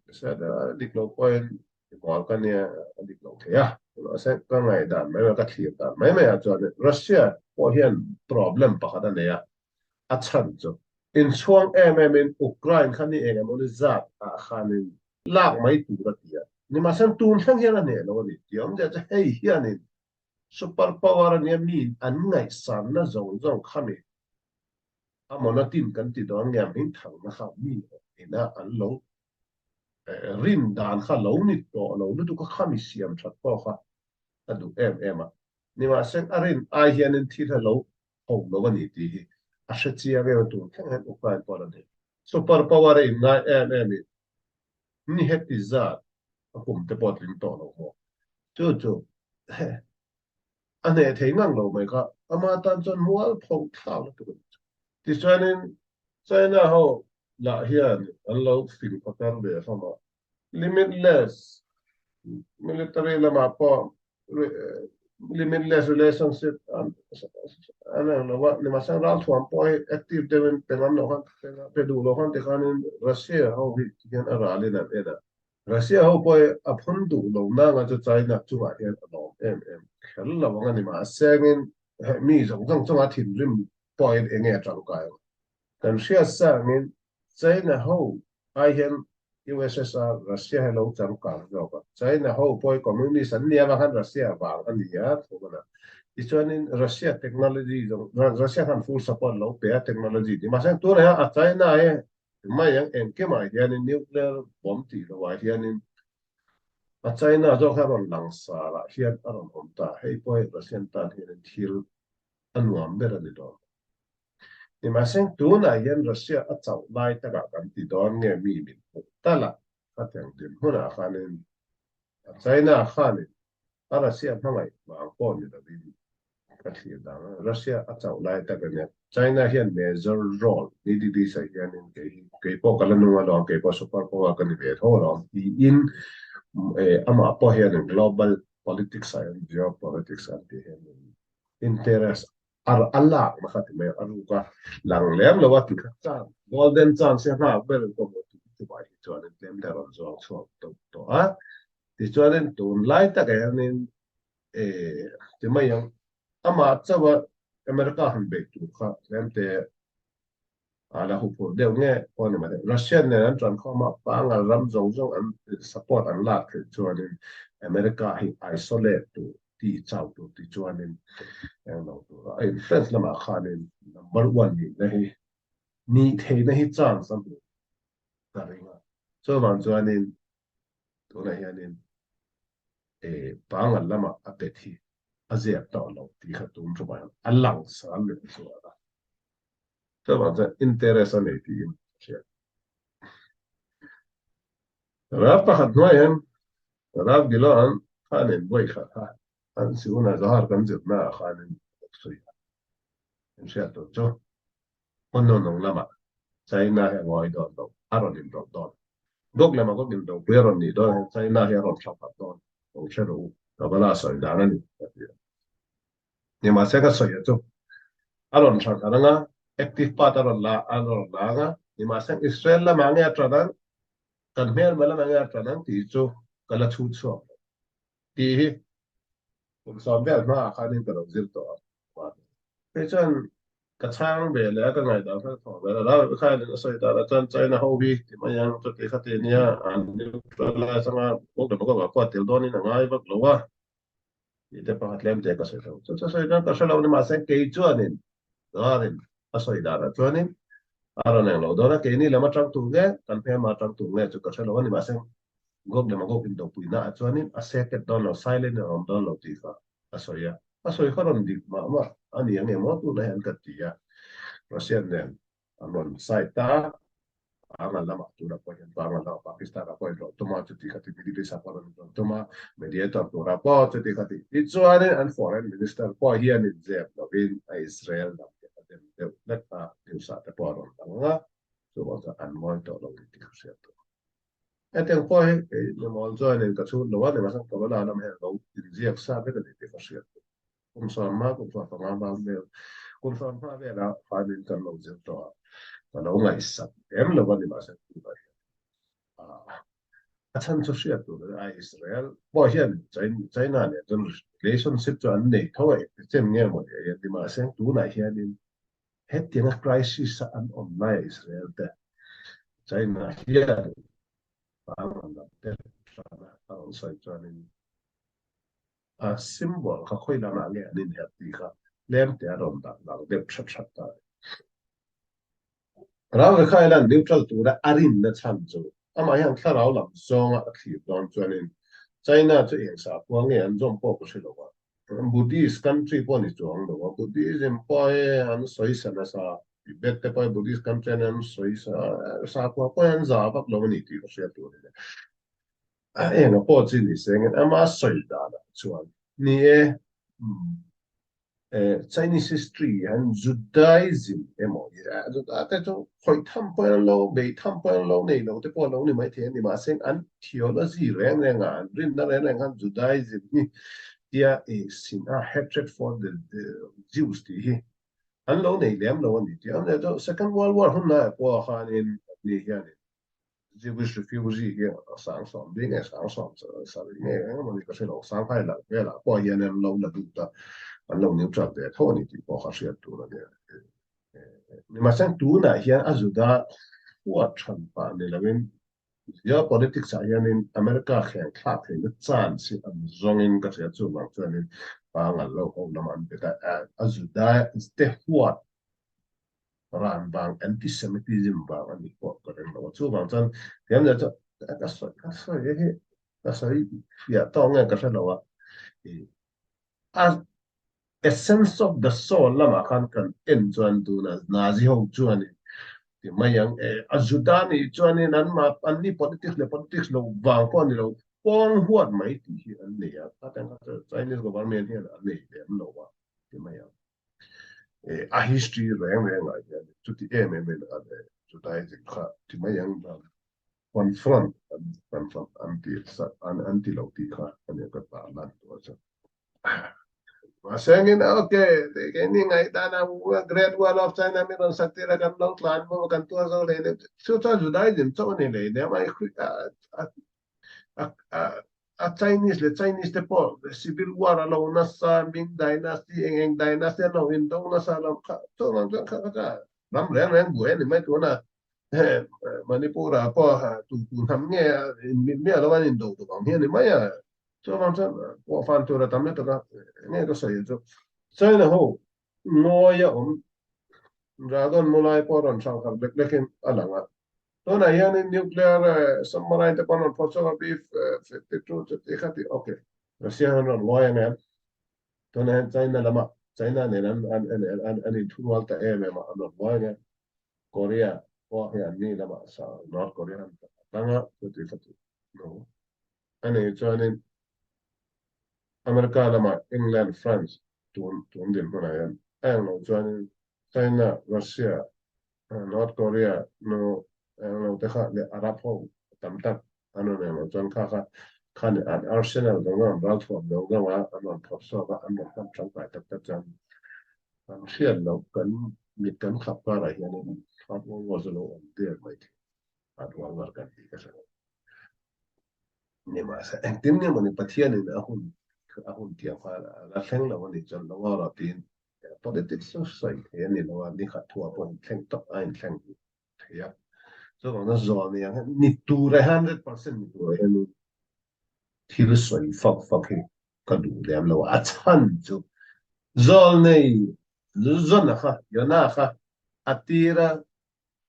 a dik lo pawhin Mihmual ka nia a dik lo thei a, mahse ka ngaihdan mai mai ka thlir dan mai mai ah chuan Russia pawh hian problem pakhat a nei a, a chhan chu inchhuang em em in Ukraine kha ni eng emaw ni zat ah khanin lak mai tur a ti a, nimahse tun thleng hian a hneh lo a ni tih awmzia chu hei hianin super power a nia mi an ngaihsanna zawng zawng khami a mawna tin kan ti dawn nge a hming thangna kha mi ina an lo rin dan kha lo ni tawh lo lutuk a khami siam that pawh kha a duh em em a, nimahse a rin ai hianin thil hi lo ho lo a ni tih hi a hre chiang em a, tun thleng hian Ukraine pawh la nei. Super power a inngai em em in ni heti zat a kum te pawh tling tawh lo maw? Chu chu a hneh thei ngang lo mai kha ama tan chuan mual pho thlak lutuk a ni chu. Tichuanin China ho lah hian an lo fing phakar ve hlawm a, limitless military lamah pawh limitless relationship an ang lo a, nimahse ralthuam pawh hi active deuhin pe ngam loh khan pe duh loh khan tikhanin Russia ho hi tihian a ralin an en a, Russia ho pawh hi a phun duh lo nanga chu China chungah hian a lawm em em kher lo ang a ni, mahse angin mi zawng zawng chunga thinrim pawhin eng nge a tangkai ang? Kan hriat sangin China ho ai hian USSR, Russia hi lo changkang zawk a, China ho pawh hi communist an nia vang khan Russia vang a ni a thu man a. Tichuanin Russia technology zawng, Russia khan full support lo pe a technology tih mahse tunah hian a China hi mai ang engkimah hianin nuclear bomb tih lohah hianin a China zawk hi a rawn langsar ah hian a rawn awm ta, hei pawh hi Russian tan hianin thil a nuam ber a ni dawn. Nimahse tunah hian Russia a chauh lai takah kan ti dawn nge mi min hmuh tal a, khatiang dinhmunah khanin a China khanin a Russia hmangaih vang pawh ni lovin ka thlir dang a, Russia a chauh lai tak a nia. China hian major role Middle East ah hianin kei kei pawh ka la nung alawm, kei pawh super power ka ni ve tho alawm tiin amah pawh hianin global politics ah hian geopolitics an tih hianin interest a a lak na kha ti mai a ruk a lang lem lo a ti kha chance golden chance hi a nghak ber in ka hmu tih chuvah hi chuanin tlem te a rawn zawng chhuak deuh tawh a tichuanin tunlai takah hianin eh ti mai ang amah chauh a America han beih tur kha tlem te A la huphurh deuh nge pawh a ni mahse Russian nen an ṭankhawm a, pangal ram zawng zawng an support an lak theih chuanin America hi isolate tur, ti chau tur ti chuanin eng lo tur a influence lamah khanin number one nihna hi nih theihna hi chance a hmuh ka ring a. Chuvang chuanin tunah hianin pangal lamah a bet hi a zep tawh lo tih kha tum ṭhumah hian a langsar leh zual a. Chuvang chuan interest a nei tiin ka hria. Ral pakhat hnuai hian Rav Gilon khanin vawi khat kha an si hunah Zohar kan zirna ah khanin a sawi a. In hriat tur chu hmun nunung lamah China hi a ngawi dawn lo, a rawn inrawlh dawn. Gog lema Gog indopui a rawn nih dawn hian China hi a rawn thlaphat dawn, lo hre rawh u, Kabbalah sawi dan a ni, a ti a. Nimahse ka sawi a chu a rawn thar khat anga, active part a rawn la a rawn la anga, nimahse Israel lamah nge a tan ang, kan hmelma lamah nge a tan ang tih chu ka la chhut chhuak lo tih hi kum sawm vel hmaah khanin ka lo zir tawh a. Kei chuan Ka chhang ve leh a, ka ngaihdan kha ka thawh ve la. Ralve khain a sawi dan ah chuan China ho hi ti mai ang, chuti kha ti nia an neutralize anga Gog leh Magog ah pawh a tel dawnin a ngai vak lo a tih te pakhat tlem te ka sawi lo. Chu chu sawi dan ka hre lo ni mahse kei chuanin Darin a sawi dan ah chuanin a rawn eng lo dawn a, keini lam atang tur nge kan hmelma atang tur nge chu ka hre lo a ni mahse Gog leh Magog indopuina ah chuanin a secret dawn lo, silent in a awm dawn lo tih kha a sawi a, a sawi kha rawn dik mah mah a ni ang emaw tunah hian ka ti a, Russian nen an rawn side ta, Pangal lamah tunah pawh hian Pangal lamah Pakistan ah pawh in rawn tum a, chuti kha ti Middle East ah pawh rawn rawn tum a, mediator turah pawh chuti kha ti tichuanin an foreign minister pawh hian in zep lovin a Israel lam hi a dem deuh hlek a, news ah te pawh a rawn lang a, chuvang chuan an ngawi tawh lo ni tih ka hriat tawh. Hetiang pawh hi kei Namawl chuanin ka chhun lo a, nimahsela Corona lam hian lo inziak sa vek a ni tih ka hriat duh. Kum 15, kum 15 hma vel, kum 15 velah khanin kan lo zir tawh a, ka lo ngaihsak em lo a, nimahsela tunah hian a chhan chu hriat tur a Israel pawh hian China nen chuan relationship chu an nei tho a, engti chen nge maw ni a, nimahsela tunah hianin Hetianga crisis a an awm laia Israel te China hian Taiwan lam te hrana a rawn sawi chuanin a symbol kha khawi lamah nge an inherh tih kha tlem te a rawn dah lang deuh that that ta a ni. Ral Rekha hian neutral tura a rinna chhan chu amah hian thlarau lam zawnga a thlir dawn chuanin China chu eng sakhua nge an zawm pawh ka hre lo a, Buddhist country pawh ni chuang lo a, Buddhism pawh hi an sawi sa nasa, Tibet te pawh hi Buddhist country an an sawi sa, sakhua pawh hi an za vak lo a ni tih ka hriat tur a ni. A enga pawh chi ni se engin ama sawi danah chuan ni e, Chinese history hian Judaism emaw Juda te chu khawih tham pawh an lo bei tham pawh an lo nei lo te pawh a lo ni maithei a ni mahse an theology reng reng ah an rinna reng reng khan Judaism hi tia i sin a hatred for the Jews tih hi an lo nei lem lo a ni tih a ni. Second World War hun laiah pawh khanin anni hianin Jewish refugee hi 70,000 nge 70,000 nge engemaw ni ka hre lo, Shanghai lah velah pawh hian an lo la lut a, an lo neutral ve tho a ni tih pawh kha hriat tur a ni. Nimahse tunah hian a Juda huat than pah ni loin geopolitics ah hianin America kheng thlak theihna chance hi an zawngin ka hria chuvang chuanin pangal lo ho lamah an bet a, a Juda te huat ran vang anti-Semitism vang a nih pawh ka ring lo a, chuvang chuan tiang leh chu ka sawi ka sawi hi ka sawi fiah tawk nge ka hre lo a, a essence of the soul lamah khan kan en chuan tuna Nazi ho chuanin ti mai ang e, a Juda nih chuanin an mah an ni politics leh politics lo vang pawh a ni lo, pawng huat mai tih hi an nei a, khatiang kha chu Chinese government hian a nei lem lo a ti mai ang. A history reng reng ah hian chuti em em in an Judaism kha ti mai ang dan confront an confront an ti an an ti lo tih kha a nia ka ta lan tur chu. Mahse angin okay keini ngaihdan a Great Wall of China mi rawn sak tir a kan lo tlan maw kan tuar zo lei leh chu chuan Judaism chauh a ni lei nia mai a Chinese leh Chinese te pawh civil war a lo nasa, Ming dynasty eng eng dynasty an lo indo nasa lo kha chuan chuan kha kha ram reng reng buai a ni mai tuna Manipur ah pawh tu tu hnam nge in miah lo an indo tuk ang hi a ni mai a chuan chuan pawh fan tur a tam lutuk a enge ka sawi chu China ho ngawi a awm dragon mulai pawh rawn hrang khat lek lekin a lang a. Tunah hianin nuclear submarine te pawh an rawn phawt chhuak a, B-52 chuti kha ti ok. Russia hian an rawn ngawi ang em? Tunah hian China lamah China nen an an an an inthurual ta em em a, an rawn ngawi ang em? Korea pawh hi an ni lamah sa North Korea an tang a, chuti kha ti no. Ani chuanin America lamah England, France tun tun dinhmunah hian a englo chuanin China, Russia, North Korea nu englo te kha leh Arab ho tam tak an rawn englo chuan kha kha khan an arsenal zawng zawng an ralthuam zawng zawng a an rawn phawrh chhuak a an rawn hman tangkai tak tak chuan kan hriat loh kan mit kan khap karah hianin Third World War chu lo awm der mai thei Third World War kan tih ka hre lo. Nimahse engtin nge mawni Pathianin a hun a hun tiang kha la thleng lo a nih chuan lo ngaw rawh tiin. Politics chu sawi thei a ni lo a, ni khat thuah pawh inthleng tawp a inthleng thei a. Chuvangin zawlnei ang hian ni tur e, 100% ni tur hianin thil sawi fak fak hi ka duh lem lo a. A chhan chu zawlnei Jona kha, Yona kha a tir a,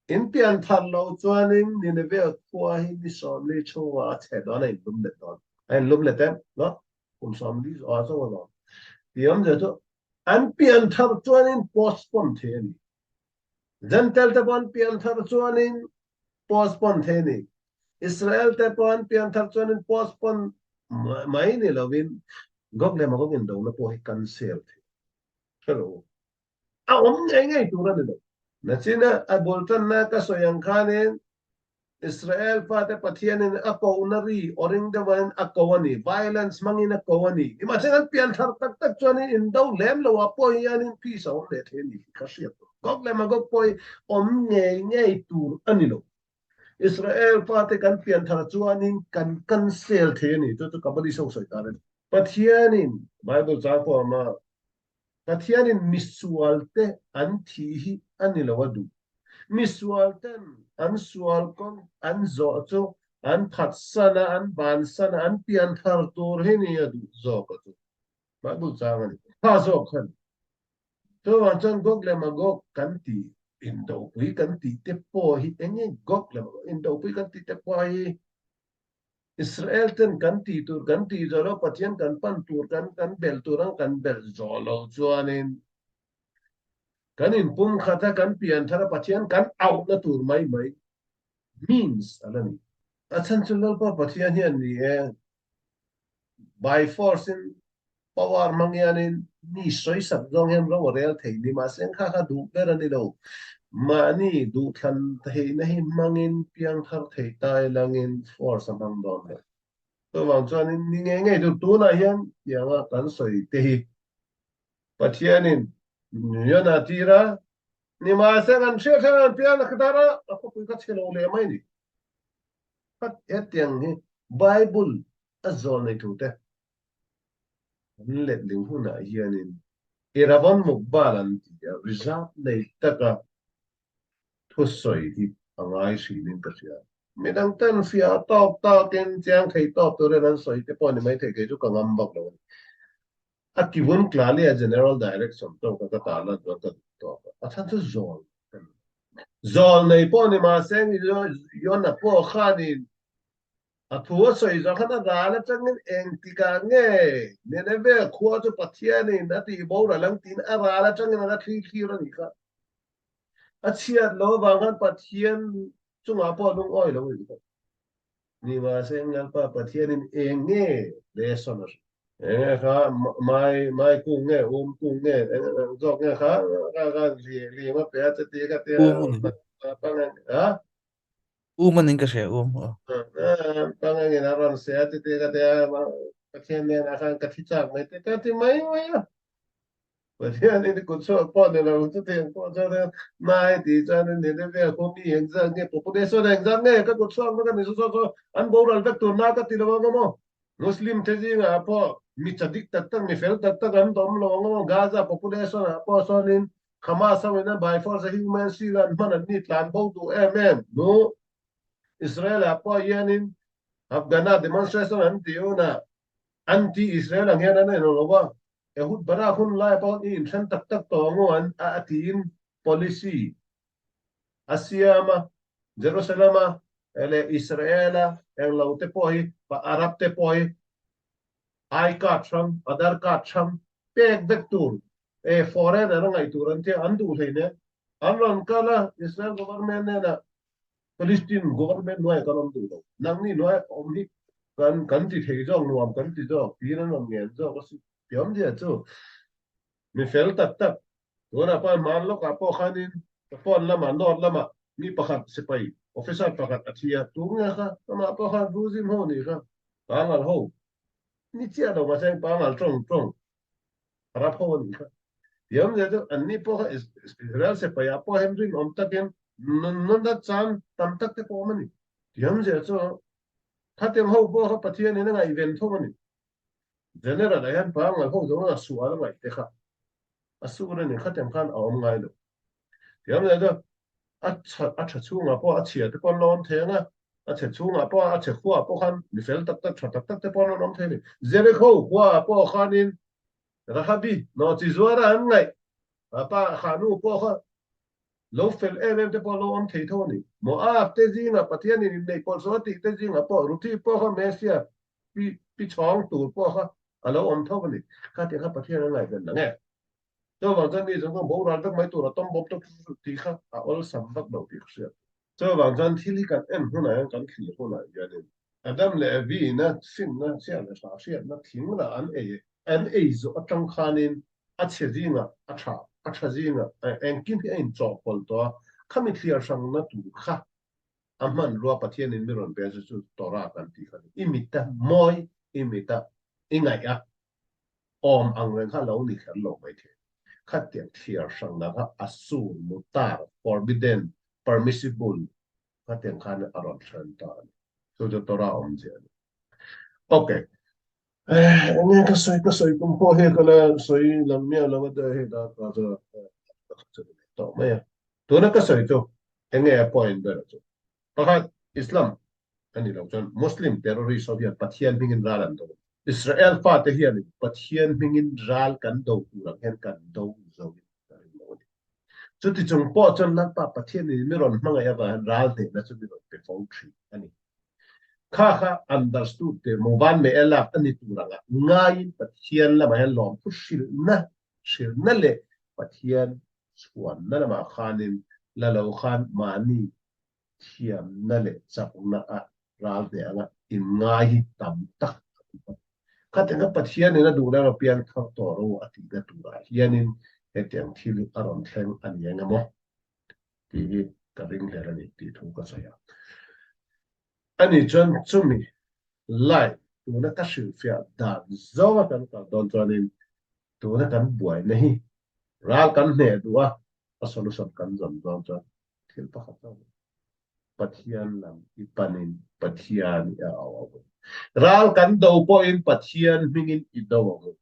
in pian thar lo chuanin Nineveh khua hi ni 40 chhungah a chhe dawn, a inlum let dawn. A inlum let em? No, kum 40 zawhah zawk a dawn. Tih awmzia chu an pian thar chuanin postpone thei a ni. Gentile te pawh an pian thar chuanin postpone thei a ni. Israel te pawh an pian thar chuanin postpone mai ni lovin Gog leh Magog indona pawh hi cancel thei. Hre lo u. A awm ngei ngei tur a ni lo. Nachina a bul tanna ka sawi ang khanin Israel fate Pathianin a kohna ri aw ring deuhin a ko a ni, violence hmangin a ko a ni. Nimahse kan pian thar tak tak chuanin indo lem loah pawh hianin peace a awm leh thei a ni tih kha hriat tur. Gog leh Magog pawh hi awm ngei ngei tur a ni lo. Israel fate kan pian thar chuanin kan cancel thei a ni. Chu chu Kabbalist ho sawi dan a ni. Pathianin Bible chang pawh a awm a, Pathianin misualte an thih hi a ni lo a duh. Misualten an sual kawng an zawh chu an phatsan a, an bansan a, an pian thar tur hi ni a duh zawk a chu. Bible chang a ni. Kha zawk kha ni. Chuvang chuan Gog leh Magog kan tih indopui kan tih te pawh hi eng nge Gog leh Magog indopui kan tih te pawh hi Israel ten kan tih tur kan tih zawh lo, Pathian kan pan tur kan kan belh tur ang kan belh zawh lo chuanin kan inpumkhat a, kan pian thar a, Pathian kan auhna tur mai mai means a la ni. A chhan chu Lalpa Pathian hian ni e, by force in Power hmang hianin mi sawisak zawng hian ro a rel thei ni mahse kha kha duh ber a ni lo. Mahni duhthlan theihna hi hmangin piangthar thei ta ilangin force a hmang dawn lo. Chuvang chuanin ni ngei ngei tur tunah hian tianga kan sawi te hi Pathianin Yona tir a, nimahse kan hriat hian an piang a dar a, a khawpui kha chhe lo leh mai ni. Khat hetiang hi Bible a zawl nei thute An letling hunah hianin Iravan Mukbal an ti a, reserve nei taka thusawi hi a ngai hrin in ka hria. Midang ten fiah tawk tawkin chiang thei tawk turin an sawi te pawh a ni maithei, kei chu ka ngam bak lo a ni. A kivun Klali a General Direction tawka ka tan a chuan ka duh tawk a, a chhan chu zawl ka ni. Zawl nei pawh ni mahse Yona pawh khanin A thu a sawi zawh khan a ral atangin engtikah nge Nineveh khua chu Pathianin a tih boral ang tiin a ral atangin a la thli thlir a nih kha. A chhiat lo avang khan Pathian chungah pawh a lungawi lo a nih kha. Nimahse Lalpa Pathianin eng nge lesson a hrilh? Eng nge kha mai mai kung nge um kung nge eng zawk nge kha kha kha lim a pe a chuti kha tia a Um anin ka hria um. Aw. Pangangin a rawn se a ti te ka tia Pathian nen a khan ka thi chak mai te ka ti mai mai a. Pathian in kut chhuak pawh ni lo chu tiang pawh chuan nai ti chuan ni le ve khu mi eng zat nge population eng zat nge ka kut chhuak vek a ni chu chu chu an boral vek tur na ka ti lo ang maw. Muslim te zingah pawh mi chadik tak tak mi fel tak tak an awm lo ang maw Gaza population ah pawh sawnin Hamas ho in an by force a human shield an hman an ni tlan bo duh em em nu. Israel ah pawh hianin Afghana demonstration an tih hunah anti-Israel ang hian an en lo a, Ehud Barak hun lai pawh i inthen tak tak tawh ang u an a tiin policy a siam a, Jerusalem a leh Israel a englo te pawh hi Arab te pawh hi I card hrang, Aadhaar card hrang pek vek tur e foreigner a ngaih tur an tia an duh hleinem. An rawn kal a, Israel government hnenah Palestine government hnuaiah kan awm duh lo, nangni hnuaiah awm hi kan kan ti thei zawk, nuam kan ti zawk tiin an rawn ngen zawk a si. Ti awmzia chu mi fel tak tak tunah pawh hman lawkah pawh khanin phone lamah north lamah mi pakhat sipai officer pakhat a thi a, tunge kha amah pawh khan Ruzim ho nih kha pangal ho ni chiah lo mahse pangal tawng tawng Arab ho a nih kha. Ti awmzia chu anni pawh kha Israel sipai ah pawh hian rinawm takin nunna chan tam tak te pawh awm a ni. Ti awmzia chu khatiang ho pawh kha Pathianin a ngaihven thung a ni. General ah hian pangal ho zawng a sual a ngaih te kha. A sur a ni, khatiang khan a awm ngai lo. Tiang leh chu a a tha chhungah pawh a chhia te pawh an lo awm thei ang a, a chhe chhungah pawh a chhe khuaah pawh khan mi fel tak tak tha tak tak te pawh an rawn awm thei a ni. Jericho khuaah pawh khanin Rahabi nawhchi zuara an ngaih a pa khahnu pawh kha lo fel em em te pawh lo awm thei tho a ni. Moab te zingah Pathianin inneih pawlh saw a tih te zingah pawh Ruthi pawh kha Messiah pi pi chhawng tur pawh kha a lo awm tho a ni. Khatiang kha Pathian a ngaihven nang e. Chuvang chuan mi zawng zawng boral vek mai tur a tawm bawp tawp tih kha a awlsam vak lo tih ka hriat. Chuvang chuan thil hi kan en hunah hian kan thlir hunah hianin Adam leh Evi ina finna chhiah leh hla hriatna thing lah an ei an ei zawh atang khanin a chhe zingah a tha a tha zingah engkim hi a inchawhpawlh tawh a, khami thliar hrangna tur kha a hmanrua Pathianin mi rawn pe chu chu Torah kan tih kha a ni. I mita mawi, i mita i ngaih a awm ang reng kha lo ni kher lo mai thei. Khatiang thliar hrangna kha a sur, mutar, forbidden, permissible khatiang khan a rawn thlen ta a ni. Chu chu Torah awmzia a ni. Ok. Enge ka sawi ka sawi tum pawh hi ka la sawi lam miah lo a deuh hei dar ka chu ka chu tawh mai a. Tuna ka sawi chu enge a point ber chu. Pakhat Islam a ni lo chuan Muslim terrorist ho hian Pathian hmingin ral an do. Israel fate hianin Pathian hmingin ral kan do tur ang hian kan do zoin ka ring lo a ni. Chuti chung pawh chuan Lalpa Pathianin mi rawn hmangaih avang hian ral hnehna chu mi rawn pe fo thin a ni. Kha kha understood te Movan meh e lak a ni tur anga ngaiin Pathian lamah hian lawmthu hrilhna hrilhna leh Pathian chhuanna lamah khanin la lo khan mahni thiamna leh chakna a ral hneh anga inngai hi tam tak a awm a. Khatianga Pathianin a duh leh piang thar tawh ro a tihna turah hianin hetiang thil hi a rawn thleng a ni eng emaw tih hi ka ring hler a ni tih thu ka sawi a. Ani chuan chumi line tuna ka hrilhfiah dan zawnga kan kal dawn chuanin tuna kan buaina hi ral kan hneh duh a, a solution kan zawn dawn chuan thil pakhat chauh a ni. Pathian lam i panin Pathian i a au ang u. Ral kan do pawhin Pathian hmingin i do ang u.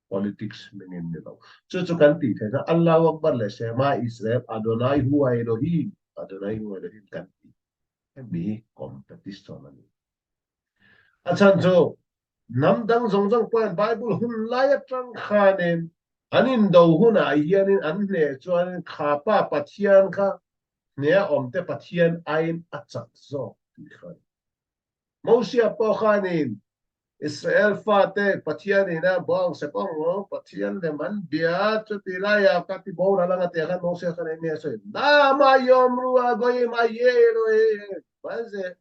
Politics hmingin ni lo. Chu chu kan tih theih kha Allahu Akbar leh Shema Israel Adonai Hu Elohim Adonai Hu Elohim kan tih hemi hi competition a ni. A chhan chu hnam dang zawng zawng pawhin Bible hun lai atang khanin an indo hunah hianin an hneh chuanin kha pa Pathian kha hneha awmte Pathian aiin a chak zawk tih kha a ni. Mosia pawh khanin Israel fate Pathianin a bawng se bawng Pathian lem an bia chuti laiah ka ti boral anga tia khan Mosia khan eng nge a sawi Lama yomru a goyim a ye Elohim Mahse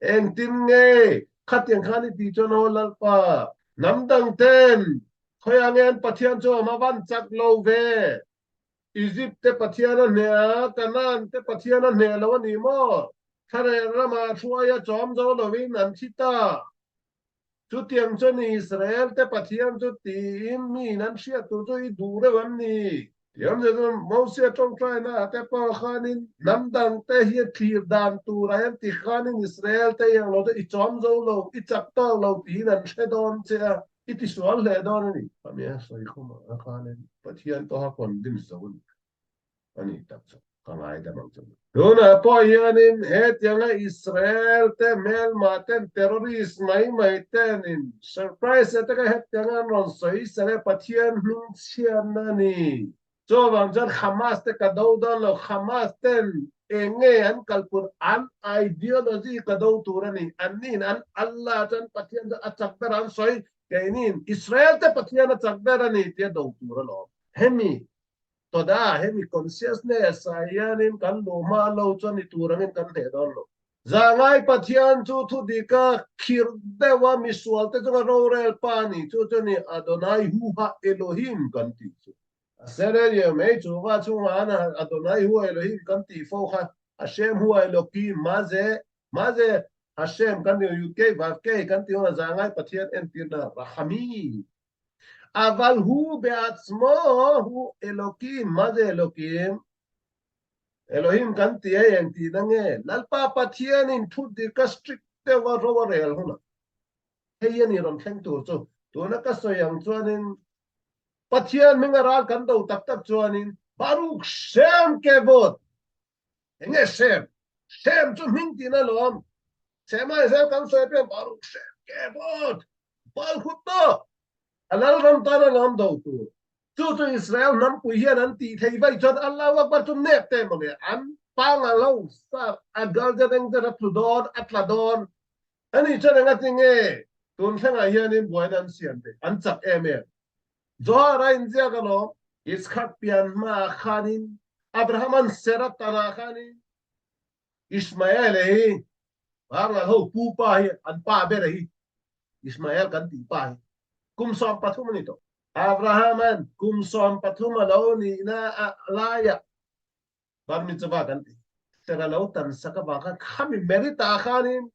Engtin nge khatiang khan i tih chuan aw Lalpa, hnam dang ten khawiah nge an Pathian chu awm a van chak lo ve? Egypt te Pathian a hneh a, Canaan te Pathian a hneh lo a ni maw? Thlarel ramah hruai a chawm zo lovin an thi ta. Chutiang chuan Israel te Pathian chu tiin miin an hriat tur chu i duh reuh em ni? Tiang zet chuan Mosia tawngtaina ah te pawh khanin hnam dang te hi thlir dan turah hian ti khanin Israel te iang lo chu i chawm zo lo, i chak tawk lo tiin an hre dawn che a, i tisual hle dawn a ni. Khami a sawi khawmah khanin Pathian pawha convince zo a ni. A ni tak chu ka ngaidam ang chu. Tunah pawh hianin hetianga Israel te hmelmah ten terrorist mai mai tenin surprise leh taka hetianga an rawn sawi sel e Pathian hming chhiatna a ni. Chuvang chuan Hamas te ka do dawn lo, Hamas ten eng nge an kalpun an ideology ka do tur a ni. Anniin an Allah chuan Pathian chu a chak ber an sawi, keiniin Israel te Pathian a chak ber a ni tia do tur alawm. Hemi Tawda, hemi consciousness ah hianin kan luh hma lo chuan i tur angin kan hneh dawn lo. Zahngai Pathian chu thu dika khirh deuh a misual te chunga rorel pa a ni, chu chu ni Adonai Hu Ha Elohim kan tih chu. A sereriah mai chu va chungah an Adonai Hu Elohim kan tih fo kha Hashem Hu Elokim, Maze, Maze, Hashem kan tih Yud Kei Vav Kei kan tih hunah Zahngai Pathian entirna Rahamim Aval hu beatzmo hu Elokim, ma ze Elokim? Elohim kan ti ei eng tihna nge? Lalpa Pathianin thu dik a strict deuh a ro a rel hunah hei a ni rawn thleng tur chu. Tuna ka sawi ang chuanin. Pathian hminga ral kan do tak tak chuanin Baruch Shem Kevod. Enge Shem? Shem chu hming tihna alawm. Shema Israel kan sawi apiang Baruch Shem Kevod. Balhut tawh. A lalram tan alawm do tur. Chu chu Israel hnampui hian an tih thei vaih chuan Allahu Akbar chu nep te emaw nge an panga lo sar a guardian angel a tlu dawn a tla dawn. Ani chuan engati nge tun thlengah hianin buaina an siam theih an chak em em. Zohar a inziak alawm. Yitzhak pian hmaah khanin Abraham-a'n Serah tanah khanin Ishmael-a hi Bangal ho pu pa hi an pa ber hi Ishmael kan tih pa hi kum 13 a ni tawh. Abraham-a'n kum 13 a lo nihna laiah Bar Mitzvah kan ti. Serah lo tan sak avang khan khami merit-ah khanin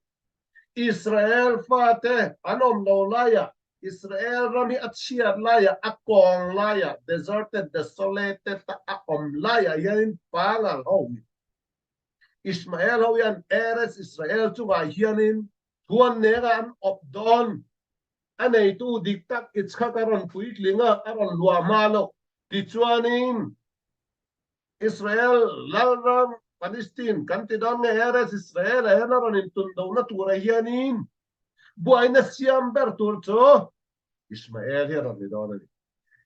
Israel fate an awm lo laiah Israel ram hi a chhiat laiah a kawng laiah deserted, desolated a awm laiah hianin Pangal ho hi Ishmael ho hian Eretz Israel chungah hianin thuan nengah an awp dawn. A neitu dik tak Yitzhak a rawn puitling a, a rawn luah hma lo. Tichuanin Israel lalram Palestine kan ti dawn nge Eretz Israel ah hian a rawn intun dohna turah hianin buaina siam ber tur chu Ishmael hi a rawn ni dawn a ni.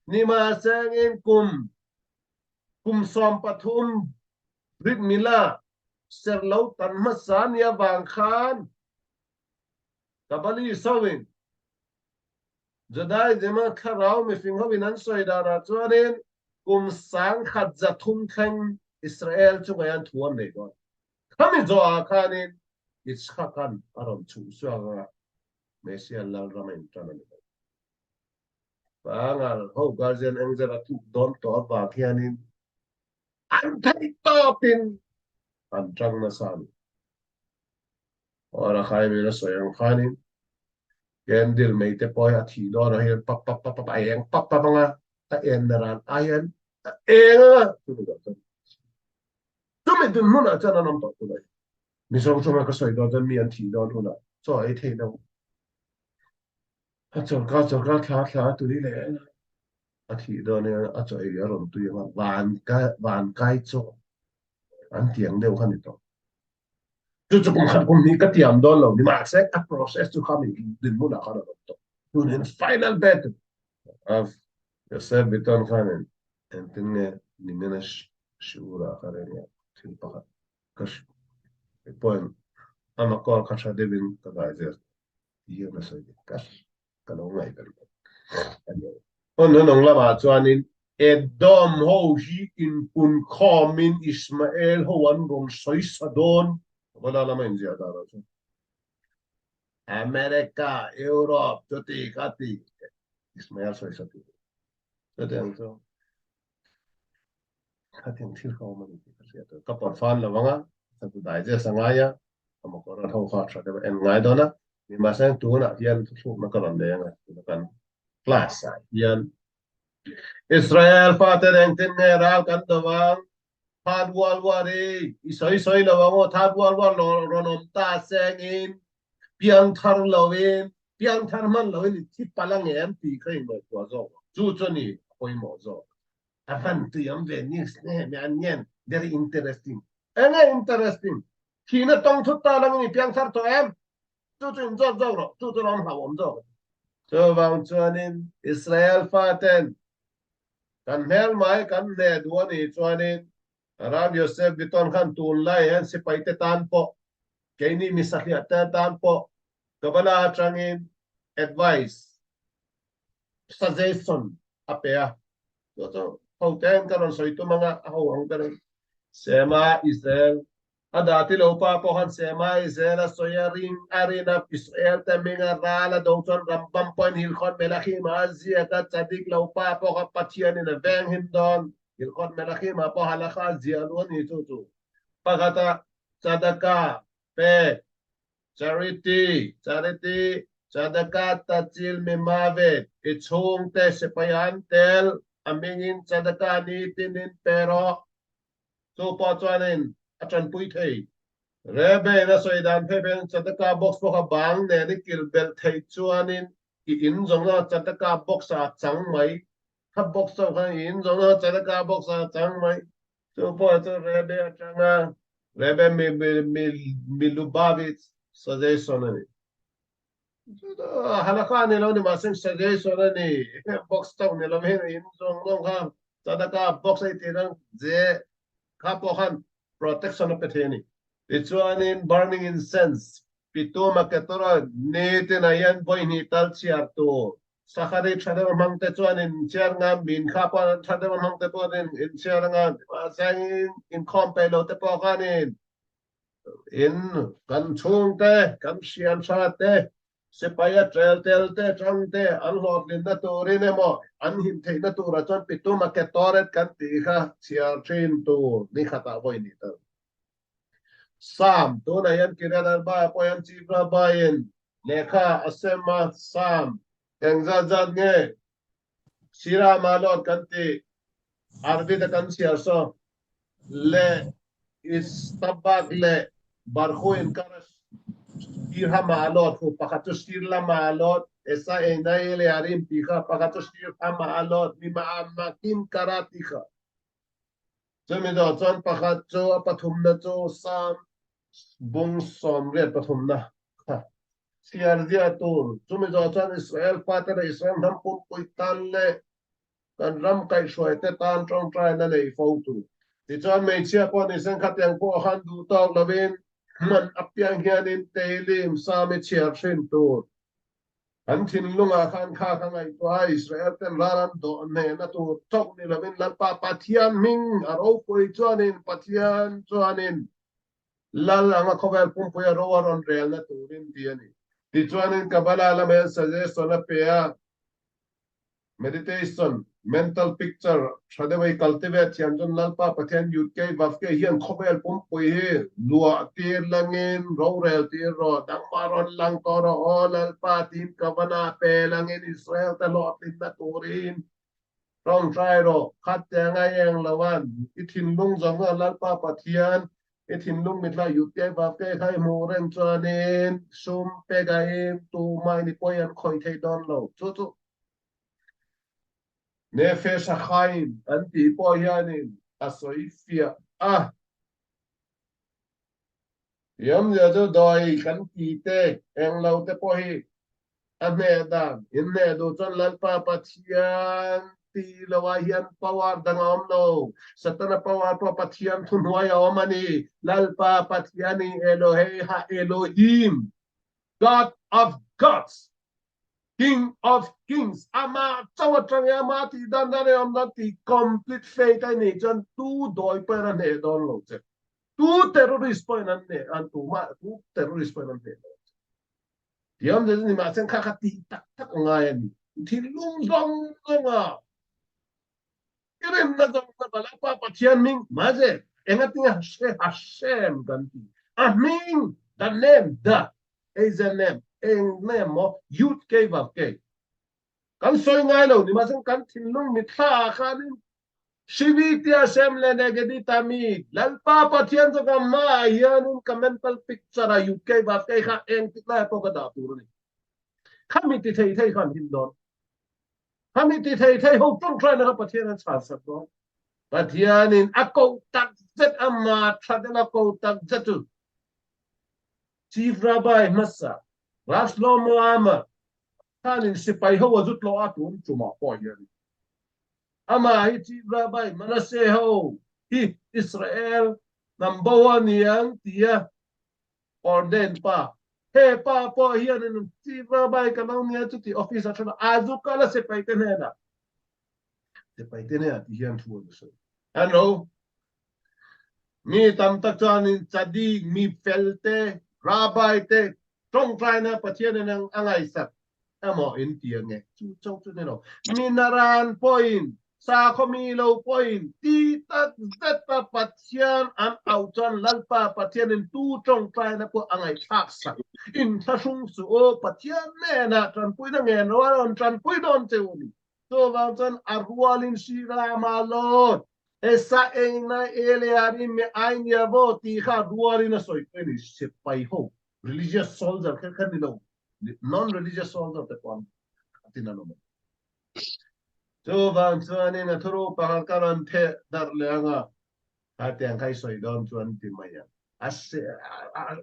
Nimahsengin kum kum 13 Brit Milah ser lo tan hmasa ni avang khan Kabali sawin Judaism-a thlarau mifing hoin an sawi danah chuanin kum 1300 thleng Israel chungah hian thu an nei dawn. Khami zawhah khanin Yitzhak-a'n a rawn chhuh suak a, Messiah lalram a intan a ni dawn. Pangal ho guardian angel a tluk dawn tawh avang hianin an theih tawpin an tang nasa a ni. Aw Rakhai min a sawi ang khanin candle mai te pawh hi a thih dawn ah hian pap pap pap pap a eng pap pap ang a, a en na ran ai hian a eng ang a, chumi zawh chuan chumi dinhmun ah chuan an awm tawh tunah hian. Mizo chunga ka sawi dawn chuan mi an thih dawn hunah chaw ei thei lo a chawlhkar chawlhkar thla thla a tui leh a, a thih dawn hian a chaw ei a rawn tui ang a, van kai van kai chaw an tiang deuh kha ni tawh. Chu chu kum khat kum hnih ka tiam dawn lo ni mahse a process chu kha mi dinhmunah khan a rawn tawh. Tun hian final battle of Yosef Biton khanin engtin nge nimina shiur ah khan enge thil pakhat ka point ama call kha tha deuhin ka digest ti hian a sawi dik ka ka lo ngaihven lo a ni. Hun hunung lamah chuanin Edom ho hi inpunkhawmin Ismael ho an rawn sawi sa dawn. Vawla lama inziah danah chuan America, Europe chuti kha ti Ismael sawi sa tur. Chutiang chu Khatiang thil kha awm a ni tih ka hriat a, ka pawt fan lo ang a, ka chu digest a ngai a, ka motor a tho kha tha deuh a en ngai dawn a, nimahse tunah hian thuthlukna ka rawn nei ang a, tuna kan class ah hian Israel fate engtin nge ral kan do ang, Third World War i i sawi sawi lo ang aw, Third World War lo rawn awm ta sengin piangthar loin piangthar hman loin i thi palh ang em tih kha ingaihtuah zawk ang, chu chu a ni a pawimawh zawk. A van tui awm ve news nge me an ngen very interesting. Enge interesting? Thihna tawng thut ta langin i piangthar tawh em? Chu chu in zawt zawk rawh, chu chu lawm hlauhawm zawk a ti. Chuvang chuanin Israel faten kan hmelmai kan hneh duh a nih chuanin Rav Yosef Biton khan tunlai hian sipaite tan pawh, keini mi sahliah te tan pawh Kabbalah atangin advice, suggestion a pe a. Chu chu ho ten ka rawn sawi tum anga a ho ang ber in. Sema Israel a dah ti lo pa pawh khan Sema Israel a sawi a ring a rin a Israel te hming a ral a do chuan Rambam pawhin Hilchot Melachim ah a ziak a Chadik lo pa pawh kha Pathian in a veng him dawn Hilchot Melachim ah pawh Halakha a ziah lu a ni chu chu pakhat a Tzedakah pek Charity, Charity, Tzedakah tachil mi mavet, i chhungte sipai an tel, a hmingin Tzedakah nitinin pe rawh. Chu pawh chuanin a tanpui thei. Rebbe-in a sawi dan phei pheiin Tzedakah box pawh kha bang nen i kil belh theih chuanin i in zawng zawng a Tzedakah box ah a chang mai. Kha box ho khan in zawng a Tzedakah box ah a chang mai. Chu pawh chu Rebbe atanga Rebbe Milubavitch suggestion a ni. Halakha a ni lo ni mahse suggestion a ni. Box chauh ni lovin in zawng zawng kha Tzedakah box a i tih ang je kha pawh khan protection a pe thei a ni. Tichuanin burning incense Pituma Keturah nitin ah hian vawi hnih tal chhiar tur Sakhari tha deuh hmang te chuan in chhiar nga, min kha pawh an tha deuh hmang te pawh in in chhiar anga, mahse inkhawm peih lo te pawh khan in in kan chhung te, kan hrian tha te, sipai a tel tel te tang te an hlawhtlinna turin emaw an him theihna turah chuan pitum a ketoret kan tih kha chhiar thin tur ni khatah vawi ni tal. Sam, tunah hian Kiryat Arba-ah pawh hian Chief Rabbi-in lehkha a sem a, Sam, eng zat zat nge Sira Malot kan tih, Arvid-a kan chhiar saw, leh Istabak leh Barhu inkara Shir HaMaalot hu, pakhat chu Shir LaMaalot, Esa Einai Elearim tih kha, pakhat chu Shir HaMaalot, Mima'amakim kara tih kha. Chumi zawh chuan pakhat chu a pathumna chu Sam bung 83 kha chhiar ziah tur. Chumi zawh chuan Israel fate leh Israel hnam pumpui tan leh kan ram kaihhruaite tan tawngtaina nei fo tur. Tichuan hmeichhia pawh ni sen khatiang pawh khan duh tawk lovin hman apiang hianin Tehillim Sam i chhiar thin tur. An thinlungah khan kha ka ngaihtuah a, Israel ten ral an dawh hnehna tur chauh ni lovin Lalpa Pathian hming a ropui chuanin Pathian chuanin Lal anga khawvel pumpui a ro a rawn relna turin ti a ni. Tichuanin Kabbalah lamah hian suggestion a pe a. Meditation, Mental picture, tha deuh i cultivate thiam chuan Lalpa Pathian Yud Kei Vav Kei hian khawvel pumpui hi luah tir langin rorel tir rawh, dangmah rawn lang tawh rawh aw Lalpa tiin Kavanah pe langin Israel te hlawhtlinna turin tawngtai rawh. Khat te anga i eng lo a, i thinlung zawng zawng Lalpa Pathian i thinlung mitla Yud Kei Vav Kei kha i hmuh reng chuanin sum pekain tumah in i pawi an khawih thei dawn lo. Chu chu Nefesh HaChaim an tih pawh hianin a sawi fiah a. Yawmzia chu dawi kan ti te, eng lo te pawh hi a hneh dan. In hneh duh chuan Lalpa Pathian ti loah hian power dang a awm lo. Satana power pawh Pathian thuhnuai a awm a ni. Lalpa Pathian i Elohei ha Elohim, God of Gods, King of Kings, amah chauh atang e amah tih dan dan e awm dan tih complete faith a nih chuan tu dawi pawhin a hneh dawn lo che. Tu terrorist pawhin an hneh an tumah tu terrorist pawhin an hneh dawn che. Tiam chu ni mahse kha kha tih tak tak a ngai a ni. Thinlung zawng zawng a i rinna zawng zawng a Lalpa Pathian hming mahse engatinge Hashem kan ti a hming the name the Eize nem eng nem maw Yud Kei Vav Kei kan sawi ngai lo ni mahse kan thinlung mitthla ah khanin Shiviti Hashem le Negedi Tamid Lalpa Pathian chu ka hmaah hianin ka mental picture a Yud Kei Vav Kei kha eng tik lai pawh ka dah tur a ni. Khami ti thei thei khan him dawn. Khami ti thei thei ho tawngtaina kha Pathian an chhan sak dawn. Pathianin a koh tak zet ama thatin a koh tak zet chu Chief Rabbi hmasa Rav Shlomo Amar khanin sipai ho a zu tlawh a tun tumah pawh hian amah hi Chief Rabbi Manasseh ho hi Israel hnam bo a ni ang tia ordain pa he pa pawh hianin Chief Rabbi ka lo nia chuti office a thana a zu kal a sipai te hnenah sipai te hnenah ti hian thu a sawi. Hello. Mi tam tak chuanin Tzadik, mi fel te, Rabbi te tawngtaina Pathianin a ngaihsak emaw in ti ange. Chu chauh chu ni lo. Mi naran pawhin, sakhaw mi lo pawhin ti tak zeta Pathian an auh chuan Lalpa Pathianin tu tawngtaina pawh a ngaihthlak sak. Inthlahrung suh aw, Pathian hnenah tanpuina ngen lo a rawn tanpui dawn che u ni. Chuvang chuan a rualin Sri Rama Lord Esa Eina Elearim me Ainiavo tih kha rualin a sawi pawh a ni. Sipai ho, religious soldier kher kha ni lo, non-religious soldier te pawh an tin an awm a ni. Chuvang chuanin a thuruk pakhat ka rawn theh darh leh ang a, khatiang kha i sawi dawn chuan ti mai ang. A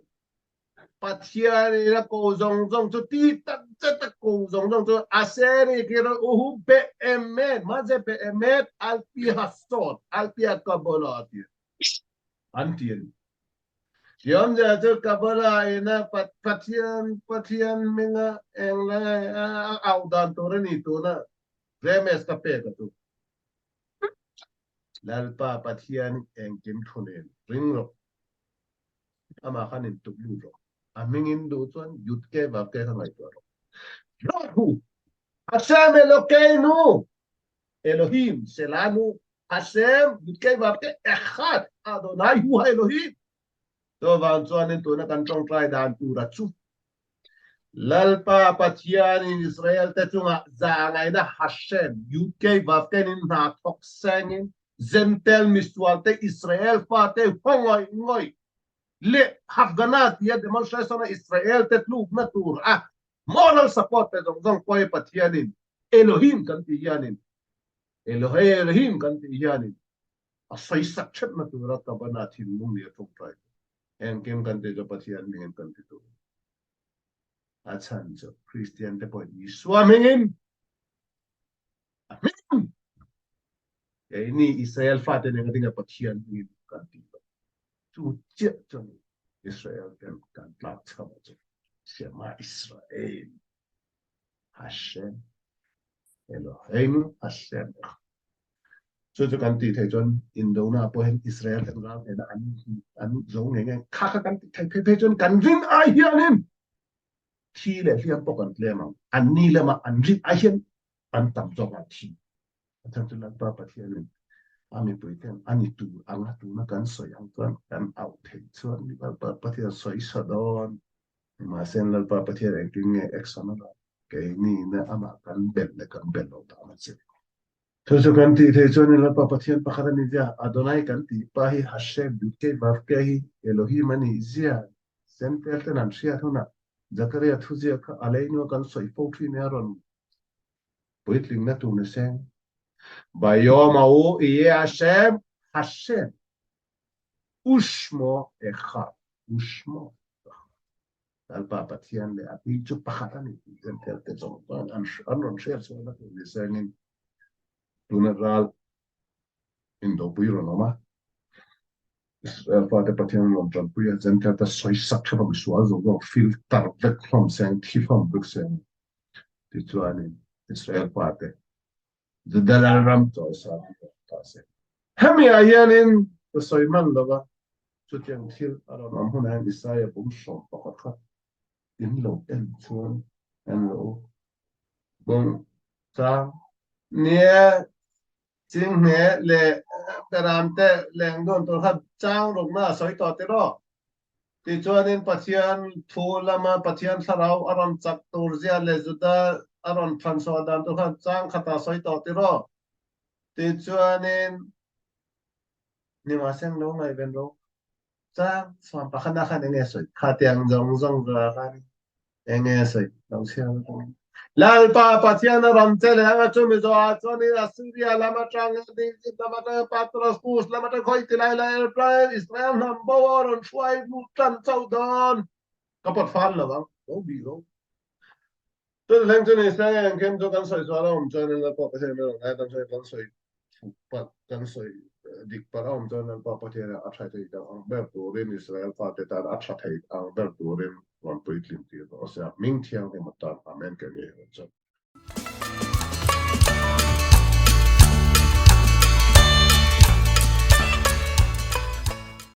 Pathianin a ko zawng zawng chu ti tak zet a ko zawng zawng chu a seri khi rawn uhu be'emet, mahse be'emet al pi hasawt, al pi a Kabbalah a ti an ti a ni. Thiamzia chu Kabbalah ina Pathian Pathian hminga eng lai a auh dan tur a ni tuna Remes ka pek a chu. Lalpa Pathian engkim thu nen ring rawh. Amah khan in tuk lut rawh. A hmingin duh chuan Yud Ke Vav Ke kha ngaihtuah rawh. Rahu Hashem Elokeinu Elohim Selanu Hashem Yud Ke Vav Ke Echad Adonai Hu HaElohim. Chuvang chuanin tuna kan tawngtai dan tura chu Lalpa Pathianin Israel te chungah zahngaihna Hashem Yud Ke Vav Ke nin hna thawk sengin Zentel misual te Israel fate haw ngawih ngawih leh Hafgana tia demonstration a Israel te tlukna tur a moral support pe zawng zawng pawh hi Pathianin Elohim kan tih hianin Elohe Elohim kan tih hianin a sawisak thepna tura Kabana thinlung nih a tawngtai tur. Engkim kan tih chu Pathian hmingin kan ti tur. A chhan chu Kristian te pawhin Isua hmingin a hming keini Israel fate nen ka dinga Pathian hmingin kan ti lo. Chu chiah chuan Israel ten kan tlak chho chu Shema Israel Hashem Eloheinu Hashem chu chu kan tih theih chuan Indona pawh hian Israel ten ral hnena an an zo ngei ngei kha kha kan tih theih phei phei chuan kan rin ai hianin thi leh hliam pawh kan tlem ang an ni lama an rin ai hian an tam zawk a thi a chhan chu Lalpa Pathianin a mipui ten a ni tur anga tuna kan sawi ang chuan kan auh theih chuan Lalpa Pathian sawi sa dawn mahse Lalpa Pathian engtin nge action a la keini na amah kan belh leh kan belh loh dan a che Chu chu kan tih theih chuan Lalpa Pathian pakhat a ni zia, Adonai kan tih pa hi Hashem, Yud Kei Vav Kei hi Elohim a nih zia Sentel ten an hriat hunah Zakaria thuziak kha a leinua kan sawi fo thin e a rawn puitlingna tur ni seng. Bayom hu iye Hashem, Hashem, Ushmo echad, Ushmo echad. Lalpa Pathian leh a hming chu pakhat a ni tih Zentel te zawng chuan an rawn hriat chhuah na tur ni sengin tuna ral indopui rawn awm a. Israel fate Pathian an rawn tanpui a, Zentel te sawi sak ṭhep a misual zawng zawng filter vek hlawm seng, thi hlawm vek seng tichuanin Israel fate Juda lalram chawisan an rawn ta se. Hemi ah hianin ka sawi hman lo va, chutiang thil a rawn awm hunah hian Isaia bum 11 kha in lo en chuan en lo bung chang. Nia, Chinghne leh Beram te leng dun tur kha chang rukna a sawi tawh tiraw? Tichuanin Pathian thu lama Pathian thlarau a rawn chak tur zia leh Juda a rawn thlanchhuah dan tur kha chang khatah sawi tawh tiraw? Tichuanin nimahseng lo ngaihven ro chang chhuan pakhatna khan enge sawi? Khatiang zawng zawng zua khan Enge sawi lo chhiar atangin. Lalpa Pathian a ram che leh anga chumi zawhah chuanin Assyria lam atang Egypt lam atang Patros, Kus lam atang khawi ti lai lai Israel, Israel hnam bo a rawn hruai lut tan chauh dawn. Ka pawt fal lo ang, lo bih lo. Chutah thleng chu ni se, engkim chu kan sawi sual a awm chuanin Lalpa Pathian min rawn ngai tam chuan kan sawi fuh palh, kan sawi dik palh a awm chuan Lalpa Pathian a tha thei ang ber turin Israel fate tan a tha thei ang ber turin rawn puitlin tir rawh se a hming thianghlim atan Amen ka ni ang che.